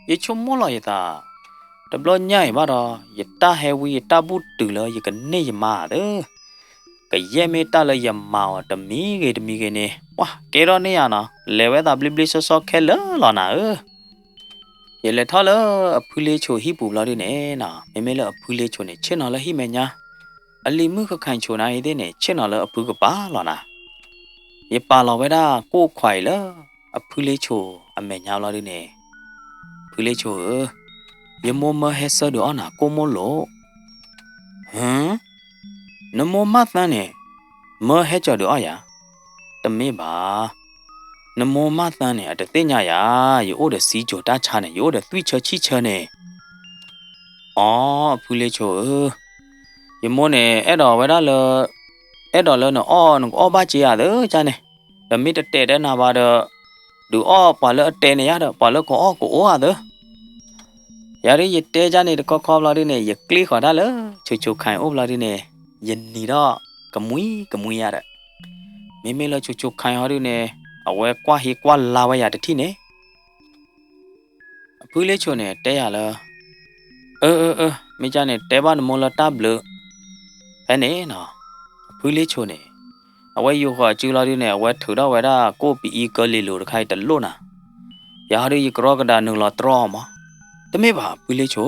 ယဆိကမိၣ်လီၤယသး တဘျီညါအံၤဘၣ်ဒီး ယတၢ်ဟဲဝံယတၢ်ဘူၣ်တုၤလၢယကန့ၢ်ယမါဧါသၢ ကယဲၢ်မ့ၢ်တၢ်လၢယမၤအီၤတမံၤဂ့ၤတမံၤဂ့ၤန့ၣ် ပှၤကဲထီၣ်န့ၢ်ယၤနီၤ လဲၤဝဲသးဘျ့ဘျ့ဆှီဆှီခဲလၢာ်လီၤနၤဧၢ. ယလဲၤထီၣ်လၢအဖုလ့ဆိဟံၣ်ပူၤဘျီဒုန့ၣ်နီၤ မ့မ့ၢ်လၢအဖုလ့ဆိန့ၣ် ဆ့ၣ်နီၤလၢဟံၣ်မဲာ်ညါ, အလံၤမုၣ်ဃခၣ်ဆိနၤအံၤသ့ၣ်န့ၣ် ဆ့ၣ်နီၤလၢအဖုကပၤလီၤနၤ. ယပာ်လီၤဝဲဒၣ်ကိၣ်ခွးအံၤလၢ အဖုလ့ဆိအမဲာ်ညါဘျီဒုန့ၣ်, ဖုလ့ဆိဧၢ, ယမိၢ်မၢဟဲဆၢဒုးအီၣ်နၤကိၣ်မိၢ်လိၤ. ဟၢ, နမိၢ်မၢ်သၢန့ၣ် မၢဟဲကၠီၤဒုးအီၣ်ယၤ, တမ့ၢ်ဘၣ်, နမိၢ်မၢ်သၢန့ၣ် အတသ့ၣ်ညါယၤ, ယအိၣ်ဒီးစံကၠိၤတၢ်ဆါန့ၣ် ယအိၣ်ဒီးသွံၣ်ဆၢဆံၣ်ဆၢန့ၣ်. အိ, အဖုလ့ဆိဧၢ, ယမိၢ်န့ၣ် အဲၣ်ဒိးဝဲဒၣ်လၢ, အဲၣ်ဒိးလၢနအီၣ်နကအီၣ်ဘၣ်က့ၤဧါသၢကန့ၣ်, ဒီးမ့ၢ်တတဲာ်တဲနၤဘၣ်ဒီး, ဒုးအီၣ်ပှၤလၢအတဲာ်န့ၣ်ယါဒီး ပှၤလၢကအီၣ်ကအိၣ်ဧါသၢ. ယၤဒုးယတဲကန့ၣ်တခီခီဘျီဒုန့ၣ် ယကျ့ဃီၤတၢ်လၢ ဆိဆိခါအအိၣ်ဘျီဒုန့ၣ်, ယနံၤထီၣ်ကမှံကမှံယါဒီး, မ့မ့ၢ်လၢဆိဆိခါဟီဒုန့ၣ်, အဝဲကွၢ်ဟ့ကွၢ်လါဝဲယၤတထံၣ်န့ၣ် အဖုလ့ဆိန့ၣ် တဲယၤလၢ, အၢအၢအၢ, မ့ၢ်ကန့ၣ် တဲဘၣ်နမိၢ်လၢတၢ်ဘျုး. ဖဲန့ၣ်နီၤ, အဖုလ့ဆိန့ၣ်, အဝဲယူာ်ဃီၤအစုလီၤဒုန့ၣ် အဝဲထုးထီၣ်ဝဲဒၣ်ကိၣ်ပအံကၢလ့ၤလိၤတခါအံၤတလိၣ်နၤ. ယၤဟီဒု ယကရီကဒးနုာ်လီၤတြီအီၤမး. တမ့ၢ်ဘၣ် အဖုလ့ဆိ,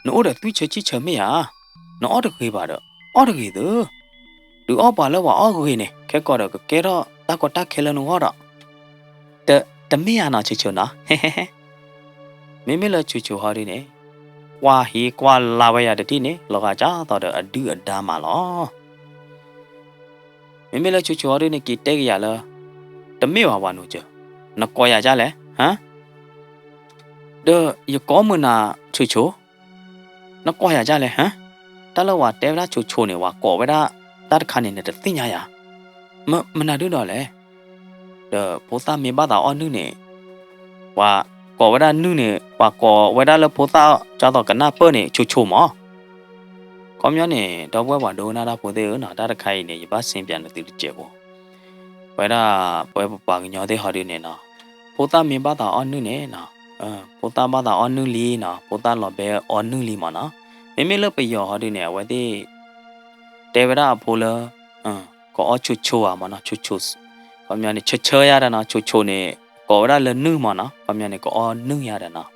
နအိၣ်ဒီးသွံၣ်ဆၢဆံၣ်ဆၢမ့ၢ်ဧါ, နအီၣ်တဂ့ၤဘၣ်ဒီး, အီၣ်တဂ့ၤသၢ. ဒုးအီၣ်ပှၤလၢပှၤအီၣ်ဂ့ၤန့ၣ် ခဲကိာ်ဒီးကကဲထီၣ်တၢ်ကီတၢ်ခဲလၢနဂီၢ်ဒီး တ, တမ့ၢ်ဧါနီၤ ဆိဆိနီၤ. မ့မ့ၢ်လၢဆိဆိဟီဒုန့ၣ်, ကွၢ်ဟ့ကွၢ်လါဝဲယၤတထံၣ်န့ၣ် လီၤဂာ်ဒ်သိးဒီးအဒုၣ်အဒါမးလီၤ. မ့မ့ၢ်လၢဆိဆိဟီဒုန့ၣ် က့ၤတဲက့ၤယၤလၢ, တမ့ၢ်ဘၣ်ပှၤနိၤစၢၤ, နကိးယၤဒ်လဲၣ်, ဟၢ, ဒီးယကိးမုၢ်နၤဆိဆိ, နကိးယၤဒ်လဲၣ်, ဟၢ, တၢ်လၢပှၤတဲဝဲဒၣ်ဆိဆိန့ၣ် ပှၤကိးဝဲဒၣ်တၢ်တခါန့ၣ် နတသ့ၣ်ညါယၤ, မနုၤဒုဒီးလဲၣ်. ဒီးဖိသၣ်မ့ၢ်ဘၣ်သးအီၣ်နုၢ်န့ၣ်, ပှၤကိးဝဲဒၣ်နုၢ်န့ၣ် ပှၤကိးဝဲဒၣ်လၢဖိသၣ်ဒ်သိးကနၢ်ပၢၢ်န့ၣ် ဆိဆိမး. ခီပညီန့ၣ် ဒီပုၢ်ဝဲၢ်ပှၤဒိကနၣ်တၢ်ဖိသ့ၣ်ဧၢနီၤ, တၢ်တခါအံၤန့ၣ် ယဘၣ်စ့ပၠးနသုတစဲးဖိ, ဝဲဒၣ်ပဝဲပပှၤကညီသ့ၣ်ဟီဒုန့ၣ်နီၤ, ဖိသၣ်မ့ၢ်ဘၣ်သးအီၣ်နုၢ်န့ၣ်နီၤ, ဖိသၣ်ဘၣ်သးအီၣ်နုၢ်လံနီၤ, ဖိသၣ်လီၤဘဲအီနုၢ်လံမးနီၤ. မ့မ့ၢ်လၢပယီၤဟီဒုန့ၣ် အဝဲသ့ၣ် တဲဝဲဒၣ်အဖိလၢ ကအီၣ်ဆိဆိဧါမးနီၤ, ဆိဆိ, ခီပညီန့ၣ် ဆၢဆၢယါဒီးနီၤ, ဆိဆိန့ၣ် ကိးဝဲဒၣ်လၢနုၢ်မးနီၤ, ခီပညီန့ၣ် ကအီၣ်နုၢ်ယါဒီးနီၤ.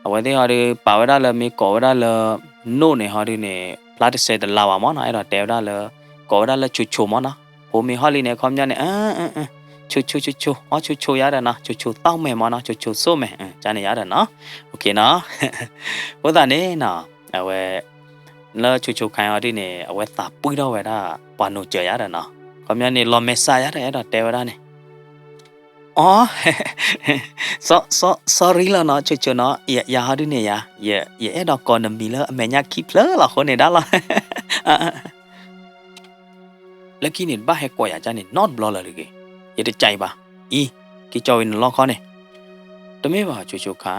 အဝဲသ့ၣ်ဟီဒု ပာ်ဝဲဒၣ်လၢမ့ၢ်ကိးဝဲဒၣ်လၢ နိၣ်န့ၣ်ဟီဒုန့ၣ် ဖျါတစဲးတလါဘၣ်မးနီၤ, အဲၣ်ဒိးတဲဝဲဒၣ်လၢ ကိးဝဲဒၣ်လၢဆိဆိမးနီၤ. ဖိမ့ၢ်ဟီၣ်လံန့ၣ် ခီပညီန့ၣ် ဆိဆိဆိဆိ အီၣ်ဆိဆိယါဒီးနီၤ, ဆိဆိသီၣ်မဲာ်မးနီၤ, ဆိဆိစိၣ်မဲာ်, ကန့ၣ်ယါဒီးနီၤ. အဃိသတးန့ၣ်နီၤ, အဝဲ လၢဆိဆိခါအံၤဟီဒုန့ၣ် အဝဲသးပှံၢ်ထီၣ်ဝဲဒၣ် ပှၤနိၤစၢၤယါဒီးနီၤ, ခီပညီန့ၣ် လီၤမဲာ်ဆှးယါဒီး အဲၣ်ဒိးတဲဝဲဒၣ်န့ၣ်, အိ, စီ, စီ, sorry လီၤနီၤ, ဆိဆိနီၤ, ယၤဟီဒုန့ၣ်ယၤ, ယအဲၣ်ဒိးကိးနမံၤလၢအမဲာ်ညါခံဖျၢၣ်လီၤအဃိန့ၣ်ဒၣ်လီၤ. လၢခံန့ၣ် တဘၣ်ဟဲကိးယၤဒ်န့ၣ် နီတဘျီလၢၤတဂ့ၤ, ယတကးအံၤဘၣ်, အံၤ, က့ၤကၠီဝံၤနလီခီန့ၣ်, တမ့ၢ်ဘၣ်ဆိဆိခါ,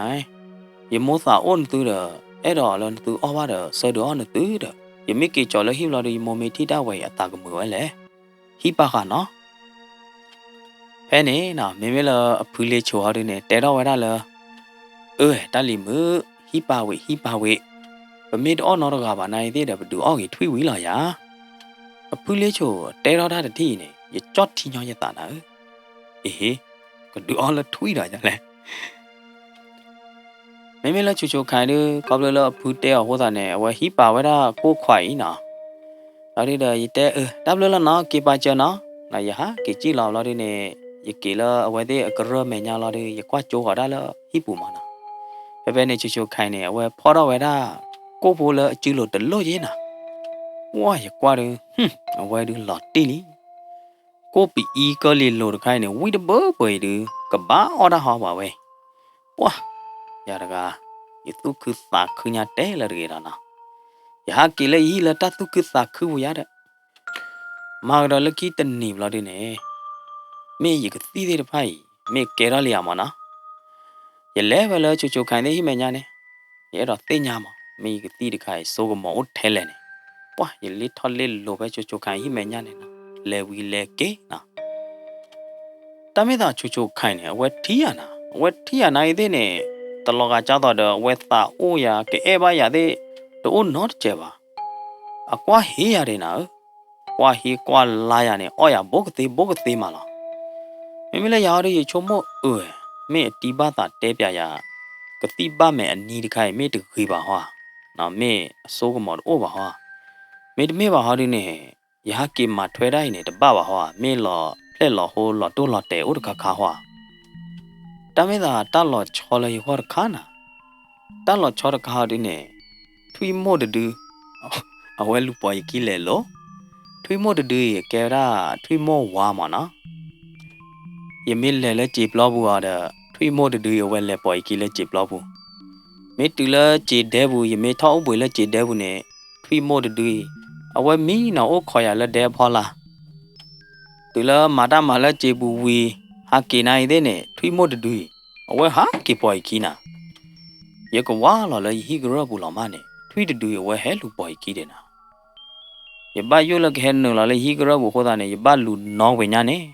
ယမိၢ်သးအိၣ်နသုဒီး အဲၣ်ဒိးလၢနသုအီၣ်ဘၣ်ဒီး ဆၢဒုးအီၣ်နသုဒီး ယမ့ၢ်က့ၤကၠီလၢဟံၣ်ဘျီဒီး ယမိၢ်မ့ၢ်ထံၣ်တၢ်ဝဲအံၤ အသးကမုာ်ဝဲလဲၣ်, ဟံၣ်ပၢ်ဃာ်နီၤ. ဖဲန့ၣ်နီၤ မ့မ့ၢ်လၢအဖုလ့ဆိဟီဒုန့ၣ် တဲထီၣ်ဝဲဒၣ်လၢ, အၢ တၢ်လံၤမုၣ်, ဟံၣ်ပၢ်ဝံၤ ဟံၣ်ပၢ်ဝံၤ, ပမ့ၢ်တအီၣ်နီတဂၤဘၣ်နၤအံၤသ့ၣ်ဒီး ပဒုးအီၣ်ဂ့ၤထွံၣ်ဝံၤလီၤယၤ. အဖုလ့ဆိတဲထီၣ်တၢ်တထံၣ်အံၤန့ၣ် ယကၠီၣ်ထံညီယသးနၤဧၢ, အဟ့, ကဒုးအီၣ်လၢထွံၣ်ဒီးယၤလဲၣ်. မ့မ့ၢ်လၢဆိဆိခါအံၤဒု ခီဖျိလၢအဖုတဲအီၤအဃိသတးန့ၣ် အဝဲဟံးပာ်ဝဲဒၣ်ကိၣ်ခွါအံၤနီၤ. လီၤဒုဒီးယတဲအၢ တၢ်ဘျုးလီၤနီၤ က့ၤပာ်စၢၤနီၤ. ယဟးက့ၤကံၣ်လီၤဘျီဒုန့ၣ် ယက့ၤလၢအဝဲသ့ၣ်အကရၢၢ်မဲာ်ညါလီၤဒု ယကွၢ်ကၠိဃီၤဒၣ်လၢဟံၣ်ပူၤမးနီၤ. ဖဲဖဲန့ၣ်ဆိဆိခါအံၤန့ၣ် အဝဲဖီၣ်ထီၣ်ဝဲဒၣ် ကိၣ်ဖိလၢအစုလိၤတလိၣ်ယ့နီၤ. ဝါ ယကွၢ်ဒု အဝဲဒုလီၤတံၢ်လံ ကိၣ်ပအံကၢလံၤလိၤတခါအံၤန့ၣ် ဝံၣ်တဘၢပှဲၤအံၤဒု ကဘၣ်အီၣ်တၢ်ဟီပှၤဝဲ. ပှၢ် ယၤတဂၤ ယသူၣ်ခုသးခုညါတဲလၢတဂ့ၤဒီးနီၤ. ယဟးက့ၤလၢယဟံၣ်လၢတၢ်သူၣ်ခုသးခုပူၤယါဒီး မၤကဒီးလၢခံတနံၤဘျီဒုန့ၣ် မ့ၢ်ယကသံၣ်သ့ၣ်တဖၣ်အံၤ မ့ၢ်ကဲထီၣ်လံဧါမးနီၤ. ယလဲၤဝဲလၢဆိဆိခါသ့ၣ်ဟံၣ်မဲာ်ညါန့ၣ်, ယအဲၣ်ဒိးသ့ၣ်ညါမး မ့ၢ်ယကသံၣ်တခါအံၤ စိကမီၤအိၣ်ထဲလဲၣ်န့ၣ်, ပှၢ် ယလ့ထီၣ်လ့လိၤဖဲဆိဆိခါအံၤဟံၣ်မဲာ်ညါန့ၣ်နီၤ, လဲၤဝံၤလဲၤက့ၤနီၤ. တၢ်မ့ၢ်သးဆိဆိခါအံၤန့ၣ် အဝဲထံၣ်ယၤနၤ, အဝဲထံၣ်ယၤနၤအံၤသ့ၣ်န့ၣ်, တလီၤဂာ်ကၢ်သိးဒီး အဝဲသးအိၣ်ယၤ ကအဲၣ်ဘၣ်ယၤသ့ၣ် တအိၣ်နီတစဲးဘၣ်. အကွၢ်ဟ့ယၤဒံးနၤဧၢ, ကွၢ်ဟ့ကွၢ်လါယၤန့ၣ် အီၣ်ယၤဘိကသ့ဘိကသ့မးလီၤ. မ့မ့ၢ်လၢယၤအီၤဒီး ယဆိကမိၣ်အၢ, မ့ၢ်အတံၢ်ဘၣ်သးတဲပၠးယၤ ကသံၣ်ဘၣ်မဲာ်အနံၤတခါအံၤ မ့ၢ်တဂ့ၤဘၣ်ဟီဧါ, မ့ၢ်အစိကမီၤတအိၣ်ဘၣ်ဟီဧါ, မ့တမ့ၢ်ဘၣ်ဟီဒုန့ၣ် ယဟးက့ၤမၤထွဲတၢ်အံၤန့ၣ် တဘၣ်ဘၣ်ဟီဧါ, မ့ၢ်လီၤဖျဲၣ်လီၤဟိလီၤတိၢ်လီၤတဲာ်အိၣ်တခါခါဟီဧါ. တၢ်မ့ၢ်သးတၢ်လီၤဆီလၢယဂီၢ်တခါနၤ, တၢ်လီၤဆီတခါဟီဒုန့ၣ်, ထွံၣ်မိၢ်တဒု အဝဲလူၤပိာ်ယခံလဲၤလိၤ, ထွံၣ်မိၢ်တဒုအံၤ ကဲဝဲဒၣ်ထွံၣ်မိၢ်ဝါမးနီၤ. ယမ့ၢ်လဲၤလၢစံာ်ပျီပူၤအီၤဒီး ထွံၣ်မိၢ်တဒုအံၤ အဝဲလဲၤပိာ်ယခံလၢစံာ်ပျီပူၤ, မ့ၢ်တုၤလၢစံာ်ဒဲပူၤ ယမ့ၢ်ထီၣ်အိၣ်ဘှံးလၢစံာ်ဒဲပူၤန့ၣ်, ထွံၣ်မိၢ်တဒုအံၤ အဝဲမံနီၤအိၣ်ခိးယၤလၢဒဲအဖီလာ် တုၤလၢမၤတၢ်မၤလၢစံာ်ပူၤဝံၤ ဟးက့ၤနၤအံၤသ့ၣ်န့ၣ် ထွံၣ်မိၢ်တဒုအံၤ အဝဲဟးက့ၤပိာ်ယခံနၤ. ယကဝါလီၤလၢယဟံၣ်ကရၢၢ်ပူၤလီၤမးန့ၣ် ထွံၣ်တဒုအံၤ အဝဲဟဲလူၤပိာ်ယခံဒံးနၤ. ယဘၣ်ယိၣ်လၢကဟဲနုာ်လီၤလၢယဟံၣ်ကရၢၢ်ပူၤအဃိသတးန့ၣ် ယဘၣ်လူၤနီၣ်ဝဲညါန့ၣ်,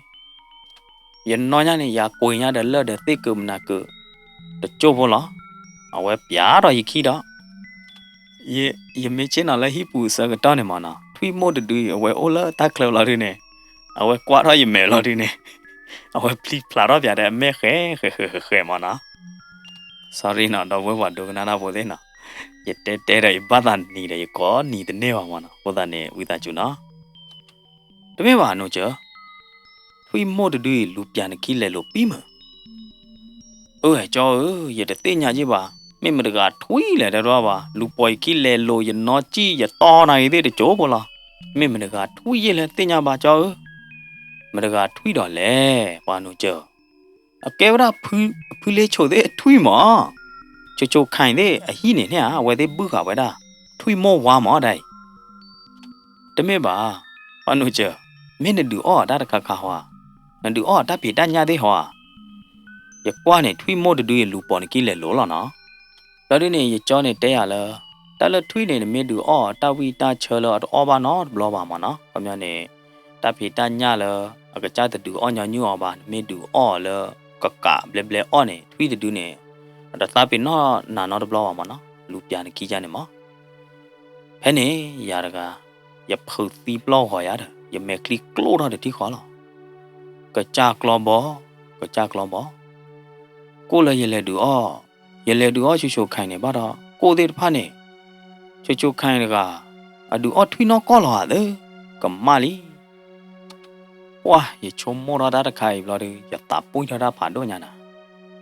ယနီၣ်ညါန့ၣ် ယၤကွံာ်ညါဒီးလၢၢ်ဒီးသ့ၣ်ကမနၤကၢး တကၠိၢ်ဖိလီၤ. အဝဲပျးထီၣ်ယခံဒီး ယမ့ၢ်ဆ့ၣ်နီၤလၢဟံၣ်ပူၤအဆၢကတီၢ်န့ၣ်မးနီၤ, ထွံၣ်မိၢ်တဒုအံၤ အဝဲအိၣ်လၢတၢ်ချၢလီၤဒုန့ၣ်, အဝဲကွၢ်ထီၣ်ယမဲာ်လီၤဒုန့ၣ်, အဝဲပျံၤဖျးထီၣ်ပၠးဒီးအမဲာ်ဃဲၤဃဲၤဃဲၤဃဲၤဃဲၤမးနီၤ. Sorry နီၤ ဒီပုၢ်ဝဲၢ်ပှၤဒိကနၣ်တၢ်ဖိသ့ၣ်နီၤ, ယတဲတဲဒီးယဘၣ်သးနံၤဒီးယကိးနံၤတန့ၢ်ဘၣ်မးနီၤ, အဃိသတးန့ၣ် ဝံသးစူၤနီၤ. တမ့ၢ်ဘၣ် နီၢ်စၢၤ, ထွံၣ်မိၢ်တဒုအံၤ လူၤပျးနခံလဲၤလိၤပံမုၢ်. အၢ ကၠီဧၢ, ယတသ့ၣ်ညါယ့ၢ်ဘၣ်, မ့ၢ်မတဂၤထွံၣ်လဲၣ်တဲတြီဘၣ်, လူၤပိာ်ယခံလဲၤလိၤ ယနီၣ်စံၣ်ယတီနၤဂ့ၤသ့ၣ်တကၠိဖိလီၤ. မ့ၢ်မတဂၤထွံၣ်ယ့ၢ်လဲၣ်သ့ၣ်ညါဘၣ်ကၠီဧၢ, မတဂၤထွံၣ်ဒီးလဲၣ် ပှၤနီၢ်စၢၤ. အကဲဝဲဒၣ် ဖုလ့ဆိးသ့ၣ်အထွံၣ်မး, ဆိဆိခါအံၤသ့ၣ်အဟံၣ်န့ၣ်န့ၣ်ဧါ အဝဲသ့ၣ်ဘုၣ်ဃာ်ဝဲဒၣ် ထွံၣ်မိၢ်ဝါမးဒ်အံၤ တမ့ၢ်ဘၣ်, ပှၤနီၢ်စၢၤ, မ့ၢ်နဒုးအီၣ်အတၢ်တခါခါဟီဧါ, နဒုးအီၣ်အတၢ်ဖံးတၢ်ညၣ်သ့ၣ်ဟီဧါ. ယကွၢ်န့ၣ် ထွံၣ်မိၢ်တဒုအံၤလူၤပိာ်နခံလဲၤလိၤလီၤနီၤ. ဘျီဒုန့ၣ် ယကၠီန့ၣ်တဲယၤလၢ တၢ်လၢထွံၣ်န့ၣ် နမ့ၢ်ဒုးအီၣ်တၢ်ဝံၣ်တၢ်ဆၢလၢအတအီၣ်ဘၣ်နီတဘျီဘၣ်မးနီၤ, ခီပညီန့ၣ် တၢ်ဖံးတၢ်ညၣ်လၢ အကစၢ်တဒုးအီၣ်ညီနုၢ်အီၤဘၣ်, နမ့ၢ်ဒုးအီၣ်လၢကကးဘျဲဘျဲအီၣ်န့ၣ် ထွံၣ်တဒုန့ၣ် အတသးပ့ၤနီၣ်နၤနီတဘျီဘၣ်မးနီၤ, လူၤပျးနခံယါန့ၣ်မး. ဖဲန့ၣ်ယၤတဂၤ ယဖုးသံပျီၢ်ဂီၤယၤဒီး ယမဲာ်ချံကျိၣ်ထီၣ်တထံၣ်ဃီလီၤ. ကစၢ်ကျီဘီ, ကစၢ်ကျီဘီ, ကိၣ်လၢယလဲၤဒုးအီၣ်, ယလဲၤဒုးအီၣ်ဆိဆိခါအံၤန့ၣ် ဘၣ်ဒီးကိၣ်သ့ၣ်တဖၣ်န့ၣ် ဆိဆိခါအံၤတဂၤ အဒုးအီၣ်ထွံၣ်နီၢ်ကီၢ်လီၤဧါသၢ, ကမၣ်လံ. ပှၢ် ယဆိကမိၣ်ထီၣ်တၢ်တခါအံၤဘျီဒု ယသးပှံၢ်ထီၣ်တၢ်ဖးဒိၣ်ညါနၤ. အၢ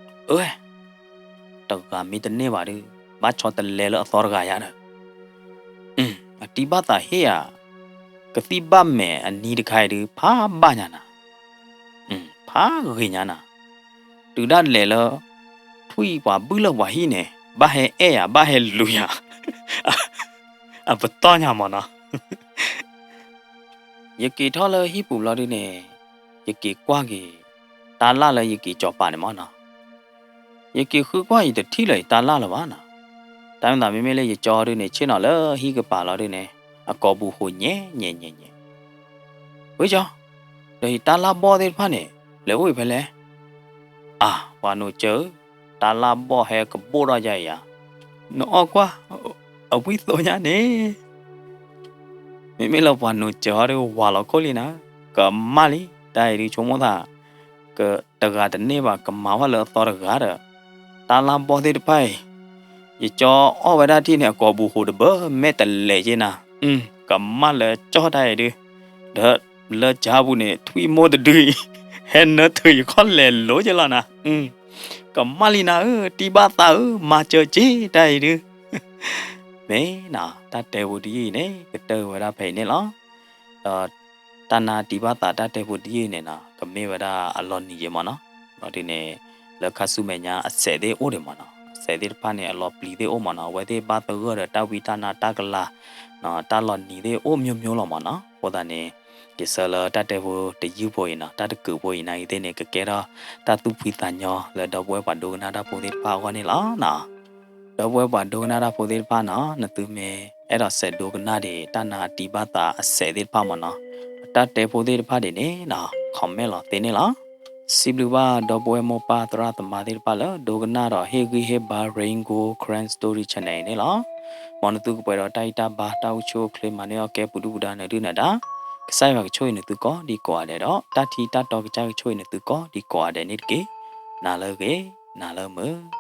တဂၤမ့ၢ်တန့ၢ်ဘၣ်ဒု ဘၣ်ဆီတလဲလၢအသီတဂၤယါဒီး, အတံၢ်ဘၣ်သးဟ့ၣ်ယၤ ကသံၣ်ဘၣ်မဲာ်အနံၤတခါအံၤဒု ဖးဘၣ်ညါနၤ, ဖးဂ့ၤညါနၤ, တုၤဒၣ်လဲာ်လၢ ထွံၣ်ပှၤဘုၣ်လၢပှၤဟံၣ်န့ၣ် ဘၣ်ဟဲအဲၣ်ယၤ ဘၣ်ဟဲလူၤယၤ အပတီၢ်ညါမးနီၤ. ယက့ၤထီၣ်လၢဟံၣ်ပူၤဘျီဒုန့ၣ် ယက့ၤကွၢ်က့ၤ တၢ်လၢ်လၢယက့ၤကၠီၤပာ်န့ၣ်မးနီၤ. ယက့ၤဃုကွၢ် ယတထံၣ်လၢၤ ယတၢ်လၢ်လၢၤဘၣ်နီၤ. တၢ်မ့ၢ်သးမ့မ့ၢ်လၢယကၠီဒုန့ၣ် ဆ့ၣ်နီၤလၢဟံၣ်ကပၤလီၤဒုန့ၣ် အကိာ်ပူၤဃိညဲညဲညဲညဲ ဝဲကၠီ, ဒီးယတၢ်လၢ်ဘီၣ်သ့ၣ်တဖၣ်န့ၣ် လဲၤအိၣ်ဖဲလဲၣ်. အၢ ပှၤနိၣ်စၢၤဧၢ, တၢ်လၢ်ဘီၣ်ဟဲကဘိၣ်ထီၣ်ယါအံၤဧါ, နအီၣ်ကွၢ် အဝံၣ်သိညါန့ၣ်. မ့မ့ၢ်လၢပှၤနိၣ်စၢၤဟီဒု ဝၤလီၤခိၣ်လံနၤ, ကမၣ်လံ, တၢ်အံၤဒုဆိကမိၣ်သး ကတဂၤတန့ၢ်ဘၣ် ကမၤဝဲလၢအသီတဂၤဒီး တၢ်လၢ်ဘီၣ်သ့ၣ်တဖၣ်အံၤ ယကၠီအီၣ်ဝဲဒၣ်ထံၣ်န့ၣ် အကိာ်ပူၤဃိတဘၢ မဲာ်တလဲၤက့နၤ, ကမၣ်လၢကၠီတၢ်အံၤဒု, ဒီးလၢကၠီပူၤန့ၣ် ထွံၣ်မိၢ်တဒုအံၤ ဟဲနၢထုးယခီၣ်လဲၤလိၤက့လီၤနၤ, ကမၣ်လံနၤဧၢ, တံၢ်ဘၣ်သးဧၢ, မၤစၢၤက့တၢ်အံၤဒု မ့ၢ်နီၤ တၢ်တဲဖိတယုၢ်အံၤန့ၣ် ကတၢၢ်ဝဲဒၣ်ဖဲအံၤန့ၣ်လီၤ. ဒီးတၢ်နါတံၢ်ဘၣ်သးတၢ်တဲဖိတယုၢ်အံၤန့ၣ်နီၤ ကမ့ၢ်ဝဲဒၣ်အလီၤနံၤယဲမးနီၤ. ဒီးဒ်န့ၣ် လၢခါဆူမဲာ်ညါအစဲးသ့ၣ်အိၣ်ဒံးမးနီၤ, အစဲးသ့ၣ်တဖၣ်န့ၣ် အလီၤပျံၤသ့ၣ်အိၣ်မးနီၤ, အဝဲသ့ၣ်ဘၣ်သဂၢၢ်ဒီးတၢ်ဝံတၢ်နါတၢ်ကလၤ တၢ်လီၤနံၤသ့ၣ်အိၣ်မျိုးမျိုးလီၤမးနီၤ. အဃိသတးန့ၣ် ယဆၢလၢတၢ်တဲဖိတယုၢ်ဖိအံၤနီၤ, တၢ်တကုးဖိအံၤ နာ်ဂ့ၤသ့ၣ်န့ၣ် ကကဲထီၣ်တၢ်သူၣ်ဖှံသးညီလၢဒီပုၢ်ဝဲၢ်ပှၤဒိကနၣ်တၢ်ဖိသ့ၣ်တဖၣ်အဂီၢ်န့ၣ်လီၤနီၤ. ဒီပုၢ်ဝဲၢ်ပှၤဒိကနၣ်တၢ်ဖိသ့ၣ်တဖၣ်နီၤ, နသုမ့ၢ်အဲၣ်ဒိးဆဲးဒိကနၣ်ဒံး တၢ်နၢ်တံၢ်ဘၣ်သးအစဲးသ့ၣ်တဖၣ်မ့ၢ်နီၤ, တၢ်တဲဖိသ့ၣ်တဖၣ်ဒံးန့ၣ်နီၤ comment လီၤသ့န့ၣ်လီၤ. စံးဘျုးဘၣ်ဒီပုၢ်ဝဲၢ်မိၢ်ပၢ်သရၣ်သမါသ့ၣ်တဖၣ်လၢဒိကနၣ်ဒီးဟ့ၣ်ဂံၢ်ဟ့ၣ်ဘါ Rain Gold Karen Story Channel အံၤန့ၣ်လီၤ. မ်နသုကပှဲၤဒီးတၢ်အံၣ်တၢ်ဘါ တၢ်အိၣ်ဆူၣ်အိၣ်ချ့ မၤန့ၢ်အီၣ်ကဲပူၤဒုၣ်ပူၤဒါ နဒုၣ်နဒါ, ကစၢ်ယွၤကဆိၣ်ဂ့ၤနသုကိးဒံကိးဂၤဒဲးဒီး တၢ်ထံတၢ်တီကစၢ်ကဆိၣ်ဂ့ၤနသုကိးဒံကိးဂၤဒဲးန့ၣ်တက့ၢ်. နၤလၢအဂ့ၤ, နၤလၢအမုာ်.